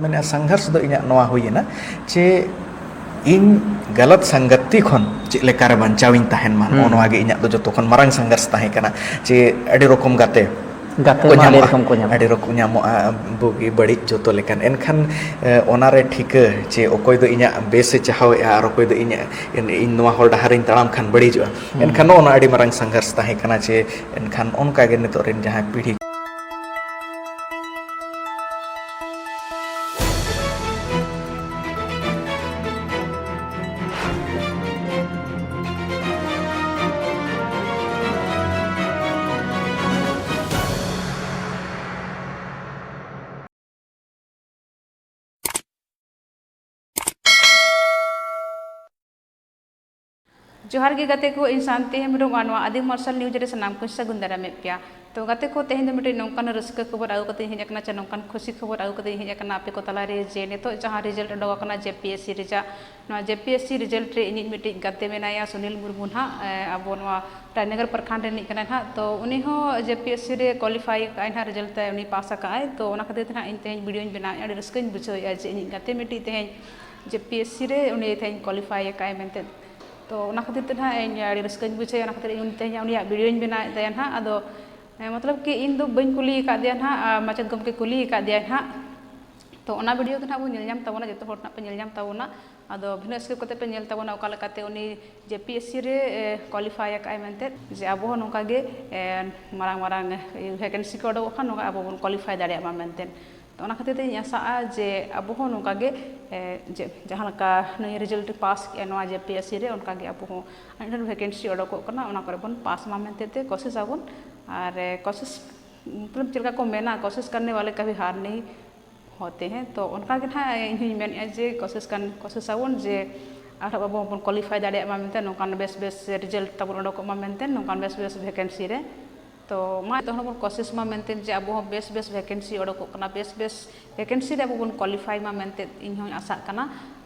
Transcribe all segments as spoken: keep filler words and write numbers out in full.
ᱢᱮᱱᱮᱫᱼᱟ, ᱥᱚᱝᱜᱷᱚᱨᱥ ᱫᱚ ᱤᱧᱟᱹᱜ ᱱᱚᱣᱟ ᱦᱩᱭᱮᱱᱟ ᱡᱮ ᱤᱧ ᱜᱟᱞᱟᱛ ᱥᱟᱝᱜᱟᱛᱤ ᱠᱷᱚᱱ ᱪᱮᱫ ᱞᱮᱠᱟᱨᱮ ᱵᱟᱧᱪᱟᱣ ᱤᱧ ᱛᱟᱦᱮᱱ ᱢᱟ᱾ ᱦᱩᱸ᱾ ᱱᱚᱜᱼᱚ ᱱᱚᱣᱟ ᱜᱮ ᱤᱧᱟᱹᱜ ᱫᱚ ᱡᱚᱛᱚ ᱠᱷᱚᱱ ᱢᱟᱨᱟᱝ ᱥᱚᱝᱜᱷᱚᱨᱥ ᱛᱟᱦᱮᱸ ᱠᱟᱱᱟ, ᱡᱮ ᱟᱹᱰᱤ ᱨᱚᱠᱚᱢ ᱜᱟᱛᱮ ᱜᱟᱛᱮ ᱠᱚ ᱢᱟ ᱟᱹᱰᱤ ᱧᱟᱢᱚᱜᱼᱟ, ᱨᱚᱠᱚᱢ ᱠᱚ ᱧᱟᱢᱚᱜᱼᱟ᱾ ᱟᱹᱰᱤ ᱨᱚᱠᱚᱢ ᱧᱟᱢᱚᱜᱼᱟ, ᱵᱩᱜᱤ ᱵᱟᱹᱲᱤᱡ ᱡᱚᱛᱚ ᱞᱮᱠᱟᱱ᱾ ᱮᱱᱠᱷᱟᱱ, ᱮ, ᱚᱱᱟᱨᱮ ᱴᱷᱤᱠᱟᱹ ᱡᱮ ᱚᱠᱚᱭ ᱫᱚ ᱤᱧᱟᱹᱜ ᱵᱮᱥᱮ ᱪᱟᱦᱟᱣᱮᱫᱼᱟ ᱟᱨ ᱚᱠᱚᱭ ᱫᱚ ᱤᱧᱟᱹᱜ, ᱤᱧ, ᱤᱧ ᱱᱚᱣᱟ ᱦᱚᱨ ᱰᱟᱦᱟᱨᱤᱧ ᱛᱟᱲᱟᱢ ᱠᱷᱟᱱ ᱵᱟᱹᱲᱤᱡᱚᱜᱼᱟ᱾ ᱦᱩᱸ᱾ ᱮᱱᱠᱷᱟᱱ ᱱᱚᱜᱼᱚ ᱱᱚᱣᱟ ᱟᱹᱰᱤ ᱢᱟᱨᱟᱝ ᱥᱚᱝᱜᱷᱚᱨᱥ ᱛᱟᱦᱮᱸ ᱠᱟᱱᱟ᱾ ᱡᱮ ᱮᱱᱠᱷᱟᱱ ᱚᱱᱠᱟᱜᱮ ᱱᱤᱛᱚᱜ ᱨᱮᱱ ᱡᱟᱦᱟᱸᱭ ᱯᱤᱲᱦᱤ ᱡᱚᱦᱟᱨ ᱜᱮ ᱜᱟᱛᱮ ᱠᱚ, ᱤᱧ ᱥᱟᱱᱛᱤ ᱦᱮᱢᱵᱨᱚᱢ ᱟᱨ ᱱᱚᱣᱟ ᱟᱹᱫᱤᱢ ᱢᱟᱨᱥᱟᱞ ᱱᱤᱭᱩᱡᱽ ᱨᱮ ᱥᱟᱱᱟᱢ ᱠᱚᱧ ᱥᱟᱹᱜᱩᱱ ᱫᱟᱨᱟᱢᱮᱫ ᱯᱮᱭᱟ᱾ ᱛᱚ ᱜᱟᱛᱮ ᱠᱚ, ᱛᱮᱦᱮᱧ ᱫᱚ ᱢᱤᱫᱴᱮᱱ ᱱᱚᱝᱠᱟᱱ ᱨᱟᱹᱥᱠᱟᱹ ᱠᱷᱚᱵᱚᱨ ᱟᱹᱜᱩ ᱠᱟᱛᱮᱧ ᱦᱮᱡ ᱟᱠᱟᱱᱟ, ᱥᱮ ᱱᱚᱝᱠᱟᱱ ᱠᱷᱩᱥᱤ ᱠᱷᱚᱵᱚᱨ ᱟᱹᱜᱩ ᱠᱟᱛᱮᱧ ᱦᱮᱡ ᱟᱠᱟᱱᱟ ᱟᱯᱮ ᱠᱚ ᱛᱟᱞᱟᱨᱮ, ᱡᱮ ᱱᱤᱛᱚᱜ ᱡᱟᱦᱟᱸ ᱨᱮᱡᱟᱞᱴ ᱚᱰᱚᱠ ᱟᱠᱟᱱᱟ ᱡᱮ ᱯᱤ ᱮᱥ ᱥᱤ ᱨᱮᱭᱟᱜ, ᱱᱚᱣᱟ ᱡᱮ ᱯᱤ ᱮᱥ ᱥᱤ ᱨᱮᱡᱟᱞᱴ ᱨᱮ ᱤᱧᱤᱡ ᱢᱤᱫᱴᱤᱡ ᱜᱟᱛᱮ ᱢᱮᱱᱟᱭᱟ, ᱥᱩᱱᱤᱞ ᱢᱩᱨᱢᱩ ᱱᱟᱦᱟᱜ, ᱮ, ᱟᱵᱚ ᱱᱚᱣᱟ ᱨᱟᱡᱽᱱᱚᱜᱚᱨ ᱯᱨᱚᱠᱷᱚᱸᱰ ᱨᱤᱱᱤᱡ ᱠᱟᱱᱟᱭ ᱱᱟᱦᱟᱜ᱾ ᱛᱚ ᱩᱱᱤ ᱦᱚᱸ ᱡᱮ ᱯᱤ ᱮᱥ ᱥᱤ ᱨᱮ ᱠᱳᱣᱟᱞᱤᱯᱷᱟᱭ ᱟᱠᱟᱫ ᱟᱭ ᱱᱟᱦᱟᱜ, ᱨᱮᱡᱟᱞᱴ ᱛᱟᱭ ᱩᱱᱤ ᱯᱟᱥ ᱟᱠᱟᱫ ᱟᱭ᱾ ᱛᱚ ᱚᱱᱟ ᱠᱷᱟᱹᱛᱤᱨ ᱛᱮ ᱱᱟᱦᱟᱜ ᱤᱧ ᱛᱮᱦᱮᱧ ᱵᱷᱤᱰᱤᱭᱳᱧ ᱵᱮᱱᱟᱣᱮᱫᱼᱟ, ᱟᱹᱰᱤ ᱨᱟᱹᱥᱠᱟᱹᱧ ᱵᱩᱡᱷᱟᱹᱣᱮᱫᱼᱟ ᱡᱮ ᱤᱧᱤᱡ ᱜᱟᱛᱮ ᱢᱤᱫᱴᱤᱡ ᱛᱮᱦᱮᱧ ᱡᱮ ᱯᱤ ᱮᱥ ᱥᱤ ᱨᱮ ᱩᱱᱤ ᱛᱮᱦᱮᱧ ᱠᱳᱣᱟᱞᱤᱯᱷᱟᱭ ᱟᱠᱟᱫ ᱟᱭ ᱢᱮᱱᱛᱮ᱾ ᱛᱚ ᱚᱱᱟ ᱠᱷᱟᱹᱛᱤᱨ ᱛᱮ ᱱᱟᱦᱟᱜ ᱤᱧ ᱟᱹᱰᱤ ᱨᱟᱹᱥᱠᱟᱹᱧ ᱵᱩᱡᱷᱟᱹᱣᱟ, ᱚᱱᱟ ᱠᱷᱟᱹᱛᱤᱨ ᱤᱧ ᱛᱮᱦᱮᱧ ᱩᱱᱤᱭᱟᱜ ᱵᱷᱤᱰᱤᱭᱳᱧ ᱵᱮᱱᱟᱣᱮᱫ ᱛᱟᱭᱟ ᱱᱟᱦᱟᱜ᱾ ᱟᱫᱚ, ᱦᱮᱸ, ᱢᱚᱛᱞᱚᱵ ᱠᱤ ᱤᱧ ᱫᱚ ᱵᱟᱹᱧ ᱠᱩᱞᱤ ᱟᱠᱟᱫᱮᱭᱟ ᱱᱟᱦᱟᱜ, ᱟᱨ ᱢᱟᱪᱮᱫ ᱜᱚᱢᱠᱮ ᱠᱩᱞᱤ ᱟᱠᱟᱫᱮᱭᱟᱭ ᱱᱟᱦᱟᱜ᱾ ᱛᱚ ᱚᱱᱟ ᱵᱷᱤᱰᱤᱭᱳ ᱜᱮ ᱱᱟᱦᱟᱜ ᱵᱚᱱ ᱧᱮᱞ ᱧᱟᱢ ᱛᱟᱵᱚᱱᱟ, ᱡᱚᱛᱚ ᱦᱚᱲ ᱱᱟᱦᱟᱜ ᱯᱮ ᱧᱮᱞ ᱧᱟᱢ ᱛᱟᱵᱚᱱᱟ᱾ ᱟᱫᱚ ᱵᱤᱱᱟᱹ skip ᱠᱟᱛᱮ ᱯᱮ ᱧᱮᱞ ᱛᱟᱵᱚᱱᱟ ᱚᱠᱟ ᱞᱮᱠᱟᱛᱮ ᱩᱱᱤ ᱡᱮ ᱯᱤ ᱮᱥ ᱥᱤ ᱨᱮ, ᱮ, ᱠᱳᱣᱟᱞᱤᱯᱷᱟᱭ ᱟᱠᱟᱫ ᱟᱭ ᱢᱮᱱᱛᱮ, ᱡᱮ ᱟᱵᱚ ᱦᱚᱸ ᱱᱚᱝᱠᱟ ᱜᱮ, ᱮ, ᱢᱟᱨᱟᱝ ᱢᱟᱨᱟᱝ ᱵᱷᱮᱠᱮᱱᱥᱤ ᱠᱚ ᱩᱰᱩᱠᱚᱜ ᱠᱷᱟᱱ ᱱᱚᱝᱠᱟ ᱟᱵᱚ ᱵᱚᱱ ᱠᱳᱣᱟᱞᱤᱯᱷᱟᱭ ᱫᱟᱲᱮᱭᱟᱜ ᱢᱟ ᱢᱮᱱᱛᱮ᱾ ᱛᱚ ᱚᱱᱟ ᱠᱷᱟᱹᱛᱤᱨ ᱛᱮᱧ ᱟᱥᱟᱜᱼᱟ ᱡᱮ ᱟᱵᱚ ᱦᱚᱸ ᱱᱚᱝᱠᱟ ᱜᱮ, ᱮ, ᱡᱮ ᱡᱟᱦᱟᱸ ᱞᱮᱠᱟ ᱱᱩᱭ ᱨᱮᱡᱟᱞᱴ ᱯᱟᱥ ᱠᱮᱜᱼᱟ ᱱᱚᱣᱟ ᱡᱮ ᱯᱤ ᱮᱥ ᱥᱤ ᱨᱮ, ᱚᱱᱠᱟ ᱜᱮ ᱟᱵᱚ ᱦᱚᱸ ᱟᱹᱰᱤ ᱰᱷᱮᱨ ᱵᱷᱮᱠᱮᱱᱥᱤ ᱚᱰᱚᱠᱚᱜ ᱠᱟᱱᱟ, ᱚᱱᱟ ᱠᱚᱨᱮ ᱵᱚᱱ ᱯᱟᱥ ᱢᱟ ᱢᱮᱱᱛᱮ ᱛᱮ ᱠᱳᱥᱤᱥ ᱟᱵᱚᱱ᱾ ᱟᱨ, ᱮ, ᱠᱳᱥᱤᱥ, ᱢᱚᱛᱞᱚᱵ ᱪᱮᱫ ᱞᱮᱠᱟ ᱠᱚ ᱢᱮᱱᱟ, ᱠᱳᱥᱤᱥ ᱠᱟᱨᱱᱮ ᱣᱟᱞᱮ ᱠᱟᱵᱷᱤ ᱦᱟᱨ ᱱᱟᱦᱤ ᱦᱳᱛᱮ ᱦᱮᱸ᱾ ᱛᱚ ᱚᱱᱠᱟ ᱜᱮ ᱱᱟᱦᱟᱜ ᱤᱧ ᱦᱚᱸᱧ ᱢᱮᱱᱮᱫᱼᱟ ᱡᱮ ᱠᱳᱥᱤᱥ ᱠᱟᱱ, ᱠᱳᱥᱤᱥ ᱟᱵᱚᱱ ᱡᱮ ᱟᱨᱦᱚᱸ ᱟᱵᱚ ᱦᱚᱸᱵᱚᱱ ᱠᱳᱣᱟᱞᱤᱯᱷᱟᱭ ᱫᱟᱲᱮᱭᱟᱜ ᱢᱟ ᱢᱮᱱᱛᱮ, ᱱᱚᱝᱠᱟᱱ ᱵᱮᱥ ᱵᱮᱥ ᱨᱮᱡᱟᱞᱴ ᱛᱟᱵᱚᱱ ᱚᱰᱚᱠᱚᱜ ᱢᱟ ᱢᱮᱱᱛᱮ, ᱱᱚᱝᱠᱟᱱ ᱵᱮᱥ ᱵᱮᱥ ᱵᱷᱮᱠᱮᱱᱥᱤ ᱨᱮ᱾ ᱛᱚ ᱢᱟ ᱡᱚᱛᱚ ᱦᱚᱲ ᱵᱚᱱ ᱠᱳᱥᱤᱥ ᱢᱟ ᱢᱮᱱᱛᱮ ᱡᱮ ᱟᱵᱚ ᱦᱚᱸ ᱵᱮᱥ ᱵᱮᱥ ᱵᱷᱮᱠᱮᱱᱥᱤ ᱚᱰᱚᱠᱚᱜ ᱠᱟᱱᱟ, ᱵᱮᱥ ᱵᱮᱥ ᱵᱷᱮᱠᱮᱱᱥᱤ ᱨᱮ ᱟᱵᱚ ᱵᱚᱱ ᱠᱳᱣᱟᱞᱤᱯᱷᱟᱭ ᱢᱟ ᱢᱮᱱᱛᱮ ᱤᱧ ᱦᱚᱸᱧ ᱟᱥᱟᱜ ᱠᱟᱱᱟ᱾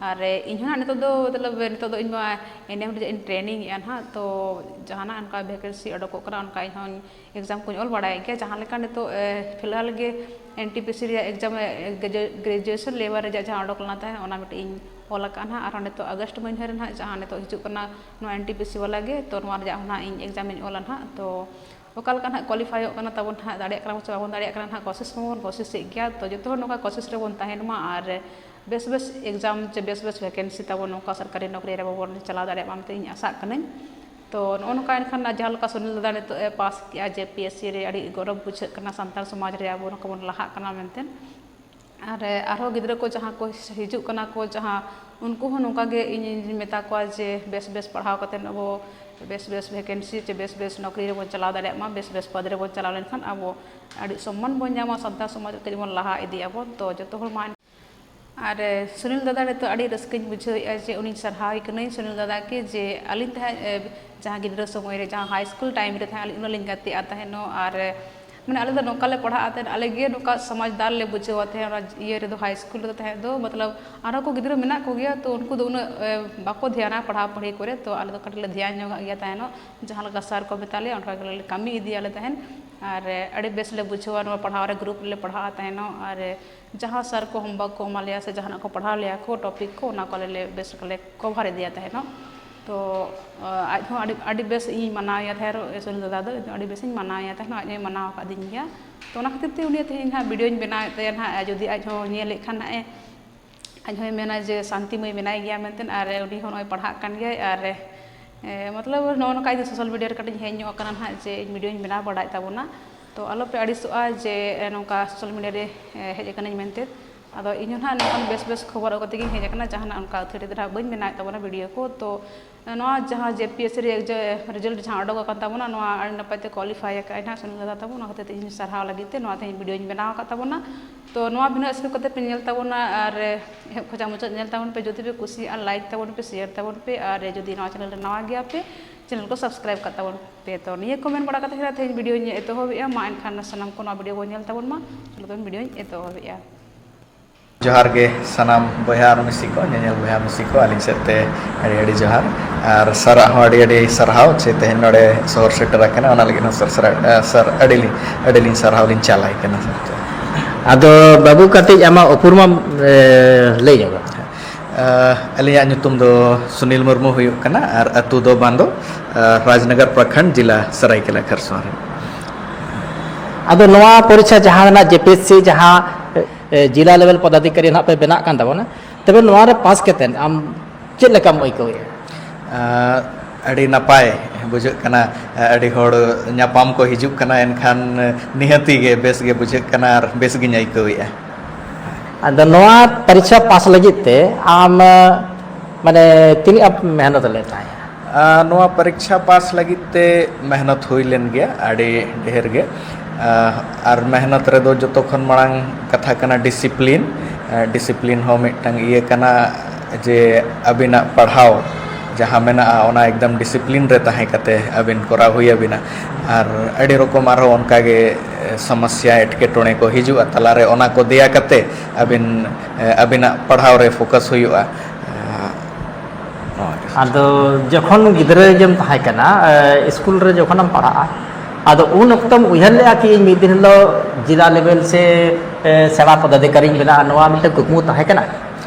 ᱟᱨ ᱤᱧ ᱦᱚᱸ ᱱᱟᱦᱟᱜ ᱱᱤᱛᱚᱜ ᱫᱚ ᱢᱚᱛᱞᱚᱵ ᱱᱤᱛᱚᱜ ᱫᱚ ᱤᱧ ᱢᱟ ᱮᱱᱮᱢ ᱨᱮᱭᱟᱜ ᱤᱧ ᱴᱨᱮᱱᱤᱝ ᱮᱫᱼᱟ ᱱᱟᱦᱟᱜ, ᱛᱚ ᱡᱟᱦᱟᱱᱟᱜ ᱚᱱᱠᱟ ᱵᱷᱮᱠᱮᱱᱥᱤ ᱚᱰᱚᱠᱚᱜ ᱠᱟᱱᱟ ᱚᱱᱠᱟ ᱤᱧ ᱦᱚᱸᱧ ᱮᱠᱡᱟᱢ ᱠᱚᱧ ᱚᱞ ᱵᱟᱲᱟᱭᱮᱫ ᱜᱮᱭᱟ᱾ ᱡᱟᱦᱟᱸ ᱞᱮᱠᱟ ᱱᱤᱛᱚᱜ ᱮ, ᱯᱷᱤᱞᱦᱟᱞ ᱜᱮ ᱮᱱ ᱴᱤ ᱯᱤ ᱥᱤ ᱨᱮᱭᱟᱜ ᱮᱠᱡᱟᱢ ᱜᱨᱮᱡᱩᱭᱮᱥᱚᱱ ᱞᱮᱵᱮᱞ ᱨᱮᱭᱟᱜ ᱡᱟᱦᱟᱸ ᱚᱰᱚᱠ ᱞᱮᱱᱟ ᱛᱟᱦᱮᱸᱫ ᱚᱱᱟ ᱢᱤᱫᱴᱤᱡ ᱤᱧ ᱚᱞ ᱟᱠᱟᱫᱼᱟ ᱱᱟᱦᱟᱜ᱾ ᱟᱨᱦᱚᱸ ᱱᱤᱛᱚᱜ ᱟᱜᱚᱥᱴ ᱢᱟᱹᱦᱱᱟᱹ ᱨᱮ ᱱᱟᱦᱟᱜ ᱡᱟᱦᱟᱸ ᱱᱤᱛᱚᱜ ᱦᱤᱡᱩᱜ ᱠᱟᱱᱟ ᱱᱚᱣᱟ ᱮᱱ ᱴᱤ ᱯᱤ ᱥᱤ ᱵᱟᱞᱟ ᱜᱮ, ᱛᱚ ᱱᱚᱣᱟ ᱨᱮᱭᱟᱜ ᱦᱚᱸ ᱱᱟᱦᱟᱜ ᱤᱧ ᱮᱠᱡᱟᱢ ᱤᱧ ᱚᱞᱟ ᱱᱟᱦᱟᱜ᱾ ᱛᱚ ᱚᱠᱟ ᱞᱮᱠᱟ ᱱᱟᱦᱟᱜ ᱠᱳᱣᱟᱞᱤᱯᱷᱟᱭᱚᱜ ᱠᱟᱱᱟ ᱛᱟᱵᱚᱱ ᱱᱟᱦᱟᱜ, ᱫᱟᱲᱮᱭᱟᱜ ᱠᱟᱱᱟ ᱵᱚᱱ ᱥᱮ ᱵᱟᱵᱚᱱ ᱫᱟᱲᱮᱭᱟᱜ ᱠᱟᱱᱟ ᱱᱟᱦᱟᱜ, ᱠᱳᱥᱤᱥ ᱢᱟᱵᱚᱱ ᱠᱳᱥᱤᱥᱮᱫ ᱜᱮᱭᱟ᱾ ᱛᱚ ᱡᱚᱛᱚ ᱦᱚᱲ ᱱᱚᱝᱠᱟ ᱠᱳᱥᱤᱥ ᱨᱮᱵᱚᱱ ᱛᱟᱦᱮᱱ ᱢᱟ ᱟᱨ ᱵᱮᱥ ᱵᱮᱥ ᱮᱠᱡᱟᱢ ᱪᱮ ᱵᱮᱥ ᱵᱮᱥ ᱵᱷᱮᱠᱮᱱᱥᱤ ᱛᱟᱵᱚᱱ ᱱᱚᱝᱠᱟ ᱥᱚᱨᱠᱟᱨᱤ ᱱᱚᱠᱨᱤ ᱨᱮ ᱵᱟᱵᱚᱱ ᱪᱟᱞᱟᱣ ᱫᱟᱲᱮᱭᱟᱜ ᱢᱟ ᱢᱮᱱᱛᱮ ᱤᱧ ᱟᱥᱟᱜ ᱠᱟᱹᱱᱟᱹᱧ᱾ ᱛᱚ ᱱᱚᱜᱼᱚ ᱱᱚᱝᱠᱟ ᱮᱱᱠᱷᱟᱱ ᱡᱟᱦᱟᱸ ᱞᱮᱠᱟ ᱥᱩᱱᱤᱞ ᱫᱟᱫᱟ ᱱᱤᱛᱚᱜ ᱮ ᱯᱟᱥ ᱠᱮᱜᱼᱟ ᱡᱮ ᱯᱤ ᱮᱥ ᱥᱤ ᱨᱮ, ᱟᱹᱰᱤ ᱜᱚᱨᱚᱵᱽ ᱵᱩᱡᱷᱟᱹᱜ ᱠᱟᱱᱟ, ᱥᱟᱱᱛᱟᱲ ᱥᱚᱢᱟᱡᱽ ᱨᱮ ᱟᱵᱚ ᱱᱚᱝᱠᱟ ᱵᱚᱱ ᱞᱟᱦᱟᱜ ᱠᱟᱱᱟ ᱢᱮᱱᱛᱮ᱾ ᱟᱨ ᱟᱨᱦᱚᱸ ᱜᱤᱫᱽᱨᱟᱹ ᱠᱚ ᱡᱟᱦᱟᱸ ᱠᱚ ᱦᱤᱡᱩᱜ ᱠᱟᱱᱟ ᱠᱚ, ᱡᱟᱦᱟᱸ ᱩᱱᱠᱩ ᱦᱚᱸ ᱱᱚᱝᱠᱟ ᱜᱮ ᱤᱧᱤᱧ ᱢᱮᱛᱟ ᱠᱚᱣᱟ ᱡᱮ ᱵᱮᱥ ᱵᱮᱥ ᱯᱟᱲᱦᱟᱣ ᱠᱟᱛᱮᱫ ᱟᱵᱚ ᱵᱮᱥ ᱵᱮᱥ ᱵᱷᱮᱠᱮᱱᱥᱤ ᱪᱮ ᱵᱮᱥ ᱵᱮᱥ ᱱᱚᱠᱨᱤ ᱨᱮᱵᱚᱱ ᱪᱟᱞᱟᱣ ᱫᱟᱲᱮᱭᱟᱜ ᱢᱟ, ᱵᱮᱥ ᱵᱮᱥ ᱯᱚᱫᱽ ᱨᱮᱵᱚᱱ ᱪᱟᱞᱟᱣ ᱞᱮᱱᱠᱷᱟᱱ ᱟᱵᱚ ᱟᱹᱰᱤ ᱥᱚᱢᱢᱟᱱ ᱵᱚᱱ ᱧᱟᱢᱟ, ᱥᱟᱱᱛᱟᱲ ᱥᱚᱢᱟᱡᱽ ᱠᱟᱹᱡ ᱵᱚᱱ ᱞᱟᱦᱟ ᱤᱫᱤᱜ ᱟᱵᱚᱱ᱾ ᱛᱚ ᱡᱚᱛᱚ ᱦᱚᱲ ᱢᱟ ᱟᱨ ᱥᱩᱱᱤᱞ ᱫᱟᱫᱟ ᱱᱤᱛᱚᱜ ᱟᱹᱰᱤ ᱨᱟᱹᱥᱠᱟᱹᱧ ᱵᱩᱡᱷᱟᱹᱣᱮᱫᱼᱟ ᱡᱮ ᱩᱱᱤᱧ ᱥᱟᱨᱦᱟᱣᱮ ᱠᱟᱹᱱᱟᱹᱧ ᱥᱩᱱᱤᱞ ᱫᱟᱫᱟ ᱜᱮ, ᱡᱮ ᱟᱹᱞᱤᱧ ᱛᱟᱦᱮᱸᱫ ᱮ, ᱡᱟᱦᱟᱸ ᱜᱤᱫᱽᱨᱟᱹ ᱥᱚᱢᱚᱭ ᱨᱮ ᱡᱟᱦᱟᱸ ᱦᱟᱭ ᱥᱠᱩᱞ ᱴᱟᱭᱤᱢ ᱨᱮ ᱛᱟᱦᱮᱸᱫ ᱟᱹᱞᱤᱧ ᱩᱱᱟᱹᱜ ᱞᱤᱧ ᱜᱟᱛᱮᱜᱼᱟ ᱛᱟᱦᱮᱱᱚᱜ᱾ ᱟᱨ ᱢᱟᱱᱮ ᱟᱞᱮ ᱫᱚ ᱱᱚᱝᱠᱟ ᱞᱮ ᱯᱟᱲᱦᱟᱜᱼᱟ ᱛᱟᱦᱮᱸᱫ, ᱟᱞᱮ ᱜᱮ ᱱᱚᱝᱠᱟ ᱥᱚᱢᱟᱡᱽᱫᱟᱨ ᱞᱮ ᱵᱩᱡᱷᱟᱹᱣᱟ ᱛᱟᱦᱮᱸᱫ ᱚᱱᱟ ᱤᱭᱟᱹ ᱨᱮᱫᱚ, ᱦᱟᱭ ᱥᱠᱩᱞ ᱨᱮᱫᱚ ᱛᱟᱦᱮᱸᱫ ᱫᱚ᱾ ᱢᱚᱛᱞᱚᱵ ᱟᱨᱦᱚᱸ ᱠᱚ ᱜᱤᱫᱽᱨᱟᱹ ᱢᱮᱱᱟᱜ ᱠᱚᱜᱮᱭᱟ, ᱛᱚ ᱩᱱᱠᱩ ᱫᱚ ᱩᱱᱟᱹᱜ ᱮ, ᱵᱟᱠᱚ ᱫᱷᱮᱭᱟᱱᱟ ᱯᱟᱲᱦᱟᱣ ᱯᱟᱹᱲᱦᱟᱹ ᱠᱚᱨᱮ, ᱛᱚ ᱟᱞᱮ ᱫᱚ ᱠᱟᱹᱴᱤᱡ ᱞᱮ ᱫᱷᱮᱭᱟᱱ ᱧᱚᱜᱟᱜ ᱜᱮᱭᱟ ᱛᱟᱦᱮᱱᱚᱜ᱾ ᱡᱟᱦᱟᱸ ᱞᱮᱠᱟ ᱥᱟᱨ ᱠᱚ ᱢᱮᱛᱟ ᱞᱮᱭᱟ ᱚᱱᱠᱟ ᱜᱮᱞᱮ ᱠᱟᱹᱢᱤ ᱤᱫᱤᱭᱟᱞᱮ ᱛᱟᱦᱮᱸᱫ᱾ ᱟᱨ ᱮ, ᱟᱹᱰᱤ ᱵᱮᱥ ᱞᱮ ᱵᱩᱡᱷᱟᱹᱣᱟ ᱱᱚᱣᱟ ᱯᱟᱲᱦᱟᱣ ᱨᱮ, ᱜᱨᱩᱯ ᱨᱮᱞᱮ ᱯᱟᱲᱦᱟᱜᱼᱟ ᱛᱟᱦᱮᱱᱚᱜ᱾ ᱟᱨ ᱮ, ᱡᱟᱦᱟᱸ ᱥᱟᱨ ᱠᱚ ᱦᱳᱢᱣᱟᱨᱠ ᱠᱚ ᱮᱢᱟ ᱞᱮᱭᱟ ᱥᱮ ᱡᱟᱦᱟᱱᱟᱜ ᱠᱚ ᱯᱟᱲᱦᱟᱣ ᱞᱮᱭᱟ ᱠᱚ ᱴᱚᱯᱤᱠ ᱠᱚ, ᱚᱱᱟ ᱠᱚ ᱟᱞᱮ ᱞᱮ ᱵᱮᱥ ᱞᱮᱠᱟ ᱞᱮ ᱠᱚᱵᱷᱟᱨ ᱤᱫᱤᱭᱟ ᱛᱟᱦᱮᱱᱚᱜ᱾ ᱛᱚ ᱟᱡ ᱦᱚᱸ ᱟᱹᱰᱤ ᱟᱹᱰᱤ ᱵᱮᱥ ᱤᱧ ᱢᱟᱱᱟᱣᱮᱭᱟ ᱛᱟᱦᱮᱱᱚᱜ, ᱥᱩᱱᱤᱞ ᱫᱟᱫᱟ ᱫᱚ ᱤᱧ ᱫᱚ ᱟᱹᱰᱤ ᱵᱮᱥᱤᱧ ᱢᱟᱱᱟᱣᱮᱭᱟ ᱛᱟᱦᱮᱱᱚᱜ, ᱟᱡ ᱦᱚᱸᱭ ᱢᱟᱱᱟᱣ ᱟᱠᱟᱫᱤᱧ ᱜᱮᱭᱟ᱾ ᱛᱚ ᱚᱱᱟ ᱠᱷᱟᱹᱛᱤᱨ ᱛᱮ ᱩᱱᱤᱭᱟᱜ ᱛᱮᱦᱮᱧ ᱱᱟᱦᱟᱜ ᱵᱷᱤᱰᱤᱭᱳᱧ ᱵᱮᱱᱟᱣᱮᱫ ᱛᱟᱭᱟ ᱱᱟᱦᱟᱜ, ᱡᱩᱫᱤ ᱟᱡ ᱦᱚᱸ ᱧᱮᱞᱮᱫ ᱠᱷᱟᱱ ᱱᱟᱦᱟᱜ ᱮ, ᱟᱡ ᱦᱚᱸᱭ ᱢᱮᱱᱟ ᱡᱮ ᱥᱟᱱᱛᱤ ᱢᱟᱹᱭ ᱢᱮᱱᱟᱭ ᱜᱮᱭᱟ ᱢᱮᱱᱛᱮ, ᱟᱨ ᱩᱱᱤ ᱦᱚᱸ ᱱᱚᱜᱼᱚᱭ ᱯᱟᱲᱦᱟᱜ ᱠᱟᱱ ᱜᱮᱭᱟᱭ᱾ ᱟᱨ ᱮ, ᱢᱚᱛᱞᱚᱵ ᱱᱚᱜᱼᱚ ᱱᱚᱝᱠᱟ ᱤᱧ ᱫᱚ ᱥᱳᱥᱟᱞ ᱢᱤᱰᱤᱭᱟ ᱨᱮ ᱠᱟᱹᱴᱤᱡ ᱤᱧ ᱦᱮᱡ ᱧᱚᱜ ᱟᱠᱟᱱᱟ ᱱᱟᱦᱟᱜ ᱡᱮ ᱤᱧ ᱵᱷᱤᱰᱤᱭᱳᱧ ᱵᱮᱱᱟᱣ ᱵᱟᱲᱟᱭᱮᱫ ᱛᱟᱵᱚᱱᱟ᱾ ᱛᱚ ᱟᱞᱚᱯᱮ ᱟᱹᱲᱤᱥᱚᱜᱼᱟ ᱡᱮ ᱮ, ᱱᱚᱝᱠᱟ ᱥᱳᱥᱟᱞ ᱢᱤᱰᱤᱭᱟ ᱨᱮ ᱮ, ᱦᱮᱡ ᱟᱠᱟᱱᱟᱹᱧ ᱢᱮᱱᱛᱮ᱾ ᱟᱫᱚ ᱤᱧ ᱦᱚᱸ ᱱᱟᱦᱟᱜ ᱱᱚᱝᱠᱟᱱ ᱵᱮᱥ ᱵᱮᱥ ᱠᱷᱚᱵᱚᱨ ᱟᱹᱜᱩ ᱠᱟᱛᱮ ᱜᱤᱧ ᱦᱮᱡ ᱟᱠᱟᱱᱟ, ᱡᱟᱦᱟᱱᱟᱜ ᱚᱱᱠᱟ ᱟᱹᱛᱷᱟᱹᱲᱤ ᱫᱚ ᱱᱟᱦᱟᱜ ᱵᱟᱹᱧ ᱵᱮᱱᱟᱣᱮᱫ ᱛᱟᱵᱚᱱᱟ ᱵᱷᱤᱰᱤᱭᱳ ᱠᱚ᱾ ᱛᱚ ᱱᱚᱣᱟ ᱡᱟᱦᱟᱸ ᱡᱮ ᱯᱤ ᱮᱥ ᱥᱤ ᱨᱮᱭᱟᱜ ᱨᱮᱡᱟᱞᱴ ᱡᱟᱦᱟᱸ ᱚᱰᱚᱠ ᱟᱠᱟᱱ ᱛᱟᱵᱚᱱᱟ, ᱱᱚᱣᱟ ᱟᱹᱰᱤ ᱱᱟᱯᱟᱭ ᱛᱮ ᱠᱳᱣᱟᱞᱤᱯᱷᱟᱭ ᱟᱠᱟᱫ ᱟᱭ ᱱᱟᱦᱟᱜ ᱥᱩᱱᱤᱞ ᱫᱟᱫᱟ ᱛᱟᱵᱚᱱ, ᱚᱱᱟ ᱠᱷᱟᱹᱛᱤᱨ ᱛᱮ ᱤᱧ ᱥᱟᱨᱦᱟᱣ ᱞᱟᱹᱜᱤᱫ ᱛᱮ ᱱᱚᱣᱟ ᱛᱮᱦᱮᱧ ᱵᱷᱤᱰᱤᱭᱳᱧ ᱵᱮᱱᱟᱣ ᱟᱠᱟᱫ ᱛᱟᱵᱚᱱᱟ᱾ ᱛᱚ ᱱᱚᱣᱟ ᱵᱷᱤᱰᱤᱭᱳ ᱥᱠᱤᱯ ᱠᱟᱛᱮ ᱯᱮ ᱧᱮᱞ ᱛᱟᱵᱚᱱᱟ ᱟᱨ ᱮᱦᱚᱵ ᱠᱷᱚᱱᱟᱜ ᱢᱩᱪᱟᱹᱫ ᱧᱮᱞ ᱛᱟᱵᱚᱱ ᱯᱮ᱾ ᱡᱩᱫᱤ ᱯᱮ ᱠᱩᱥᱤᱭᱟᱜᱼᱟ, ᱞᱟᱭᱤᱠ ᱛᱟᱵᱚᱱ ᱯᱮ, ᱥᱮᱭᱟᱨ ᱛᱟᱵᱚᱱ ᱯᱮ, ᱟᱨ ᱡᱩᱫᱤ ᱱᱚᱣᱟ ᱪᱮᱱᱮᱞ ᱨᱮ ᱱᱟᱣᱟ ᱜᱮᱭᱟ ᱯᱮ, channel ᱠᱚ subscribe ᱠᱟᱜ ᱛᱟᱵᱚᱱ ᱯᱮ᱾ ᱛᱚ ᱱᱤᱭᱟᱹ ᱠᱚ ᱢᱮᱱ ᱵᱟᱲᱟ ᱠᱟᱛᱮ ᱜᱮ ᱛᱮᱦᱮᱧ video ᱧ ᱮᱛᱚᱦᱚᱵᱮᱜᱼᱟ᱾ ᱢᱟ ᱮᱱᱠᱷᱟᱱ ᱥᱟᱱᱟᱢ ᱠᱚ ᱱᱚᱣᱟ video ᱵᱚᱱ ᱧᱮᱞ ᱛᱟᱵᱚᱱ ᱢᱟ᱾ ᱪᱚᱞᱚ ᱛᱚᱵᱮ video ᱧ ᱮᱛᱚᱦᱚᱵᱮᱜᱼᱟ᱾ ᱡᱚᱦᱟᱨ ᱜᱮ ᱥᱟᱱᱟᱢ ᱵᱚᱭᱦᱟ ᱟᱨ ᱢᱤᱥᱤ ᱠᱚ, ᱧᱮᱧᱮᱞ ᱵᱚᱭᱦᱟ ᱢᱤᱥᱤ ᱠᱚ, ᱟᱹᱞᱤᱧ ᱥᱮᱫ ᱛᱮ ᱟᱹᱰᱤ ᱟᱹᱰᱤ ᱡᱚᱦᱟᱨ᱾ ᱟᱨ ᱥᱟᱨᱟᱜ ᱦᱚᱸ ᱟᱹᱰᱤ ᱟᱹᱰᱤ ᱥᱟᱨᱦᱟᱣ ᱪᱮ ᱛᱮᱦᱮᱧ ᱱᱚᱰᱮ ᱥᱚᱦᱚᱨ ᱥᱮᱴᱮᱨ ᱟᱠᱟᱱᱟ, ᱚᱱᱟ ᱞᱟᱹᱜᱤᱫ ᱦᱚᱸ ᱥᱟᱨ, ᱥᱟᱨ, ᱥᱟᱨ ᱟᱹᱰᱤ ᱞᱤᱧ, ᱟᱹᱰᱤ ᱞᱤᱧ ᱥᱟᱨᱦᱟᱣ ᱞᱤᱧ ᱪᱟᱞᱟᱭ ᱠᱟᱱᱟ᱾ ᱟᱫᱚ ᱵᱟᱹᱵᱩ, ᱠᱟᱹᱴᱤᱡ ᱟᱢᱟᱜ ᱩᱯᱨᱩᱢ ᱢᱟᱢ, ᱮ, ᱞᱟᱹᱭ ᱧᱚᱜᱟ᱾ ᱟᱹᱞᱤᱧᱟᱜ ᱧᱩᱛᱩᱢ ᱫᱚ ᱥᱩᱱᱤᱞ ᱢᱩᱨᱢᱩ ᱦᱩᱭᱩᱜ ᱠᱟᱱᱟ ᱟᱨ ᱟᱹᱛᱩ ᱫᱚ ᱵᱟᱸᱫᱚ, ᱨᱟᱡᱽᱱᱚᱜᱚᱨ ᱯᱨᱚᱠᱷᱚᱸᱰ, ᱡᱮᱞᱟ ᱥᱟᱹᱨᱟᱹᱭᱠᱮᱞᱟ ᱠᱷᱟᱨᱥᱚᱶᱟ ᱨᱮ᱾ ᱟᱫᱚ ᱱᱚᱣᱟ ᱯᱚᱨᱤᱠᱷᱟ ᱡᱟᱦᱟᱸ ᱨᱮᱱᱟᱜ JPSC ᱡᱟᱦᱟᱸ, ᱮ, ᱡᱮᱞᱟ level ᱯᱚᱫᱟᱫᱷᱤᱠᱟᱨᱤ ᱱᱟᱦᱟᱜ ᱯᱮ ᱵᱮᱱᱟᱜ ᱠᱟᱱ ᱛᱟᱵᱚᱱᱟ, ᱛᱚᱵᱮ ᱱᱚᱣᱟ ᱨᱮ ᱯᱟᱥ ᱠᱟᱛᱮᱫ ᱟᱢ ᱪᱮᱫ ᱞᱮᱠᱟᱢ ᱟᱹᱭᱠᱟᱹᱣᱮᱫᱼᱟ? ᱟᱹᱰᱤ ᱱᱟᱯᱟᱭ ᱵᱩᱡᱷᱟᱹᱜ ᱠᱟᱱᱟ᱾ ᱟᱹᱰᱤ ᱦᱚᱲ ᱧᱟᱯᱟᱢ ᱠᱚ ᱦᱤᱡᱩᱜ ᱠᱟᱱᱟ, ᱮᱱᱠᱷᱟᱱ ᱱᱤᱦᱟᱹᱛᱤ ᱜᱮ ᱵᱮᱥ ᱜᱮ ᱵᱩᱡᱷᱟᱹᱜ ᱠᱟᱱᱟ ᱟᱨ ᱵᱮᱥ ᱜᱤᱧ ᱟᱹᱭᱠᱟᱹᱣᱮᱫᱼᱟ᱾ ᱟᱫᱚ ᱱᱚᱣᱟ ᱯᱚᱨᱤᱠᱷᱟ ᱯᱟᱥ ᱞᱟᱹᱜᱤᱫ ᱛᱮ ᱟᱢ, ᱢᱟᱱᱮ, ᱛᱤᱱᱟᱹᱜ ᱮᱢ ᱢᱮᱦᱱᱚᱛ ᱞᱮᱫ ᱛᱟᱦᱮᱸᱫ? ᱟᱨ ᱱᱚᱣᱟ ᱯᱚᱨᱤᱠᱷᱟ ᱯᱟᱥ ᱞᱟᱹᱜᱤᱫ ᱛᱮ ᱢᱮᱦᱱᱚᱛ ᱦᱩᱭ ᱞᱮᱱ ᱜᱮᱭᱟ ᱟᱹᱰᱤ ᱰᱷᱮᱨ ᱜᱮ᱾ ᱟᱨ ᱢᱮᱦᱱᱚᱛ ᱨᱮᱫᱚ ᱡᱚᱛᱚ ᱠᱷᱚᱱ ᱢᱟᱲᱟᱝ ᱠᱟᱛᱷᱟ ᱠᱟᱱᱟ discipline᱾ Discipline ᱦᱚᱸ ᱢᱤᱫᱴᱟᱝ ᱤᱭᱟᱹ ᱠᱟᱱᱟ, ᱡᱮ ᱟᱹᱵᱤᱱᱟᱜ ᱯᱟᱲᱦᱟᱣ ᱡᱟᱦᱟᱸ ᱢᱮᱱᱟᱜᱼᱟ, ᱚᱱᱟ ᱮᱠᱫᱚᱢ discipline ᱨᱮ ᱛᱟᱦᱮᱸ ᱠᱟᱛᱮ ᱟᱹᱵᱤᱱ ᱠᱚᱨᱟᱣ ᱦᱩᱭ ᱟᱹᱵᱤᱱᱟ᱾ ᱟᱨ ᱟᱹᱰᱤ ᱨᱚᱠᱚᱢ ᱟᱨᱦᱚᱸ ᱚᱱᱠᱟ ᱜᱮ ᱥᱚᱢᱚᱥᱥᱟ, ᱮᱴᱠᱮᱴᱚᱬᱮ ᱠᱚ ᱦᱤᱡᱩᱜᱼᱟ ᱛᱟᱞᱟᱨᱮ, ᱚᱱᱟ ᱠᱚ ᱫᱮᱭᱟ ᱠᱟᱛᱮ ᱟᱹᱵᱤᱱ, ᱟᱹᱵᱤᱱᱟᱜ ᱯᱟᱲᱦᱟᱣ ᱨᱮ focus ᱦᱩᱭᱩᱜᱼᱟ᱾ ᱱᱚᱣᱟ ᱜᱮ᱾ ᱟᱫᱚ ᱡᱚᱠᱷᱚᱱ ᱜᱤᱫᱽᱨᱟᱹ ᱜᱮᱢ ᱛᱟᱦᱮᱸ ᱠᱟᱱᱟ, ᱮ, ᱥᱠᱩᱞ ᱨᱮ ᱡᱚᱠᱷᱚᱱᱮᱢ ᱯᱟᱲᱦᱟᱜᱼᱟ, ᱟᱫᱚ ᱩᱱ ᱚᱠᱛᱚᱢ ᱩᱭᱦᱟᱹᱨ ᱞᱮᱫᱼᱟ ᱠᱤ ᱤᱧ ᱢᱤᱫ ᱫᱤᱱ ᱦᱤᱞᱳᱜ ᱡᱮᱞᱟ level ᱥᱮ, ᱮ, ᱥᱮᱬᱟ ᱯᱚᱫᱟᱫᱷᱤᱠᱟᱨᱤᱧ ᱵᱮᱱᱟᱜᱼᱟ, ᱱᱚᱣᱟ ᱢᱤᱫᱴᱮᱱ ᱠᱩᱠᱢᱩ ᱛᱟᱦᱮᱸ ᱠᱟᱱᱟ?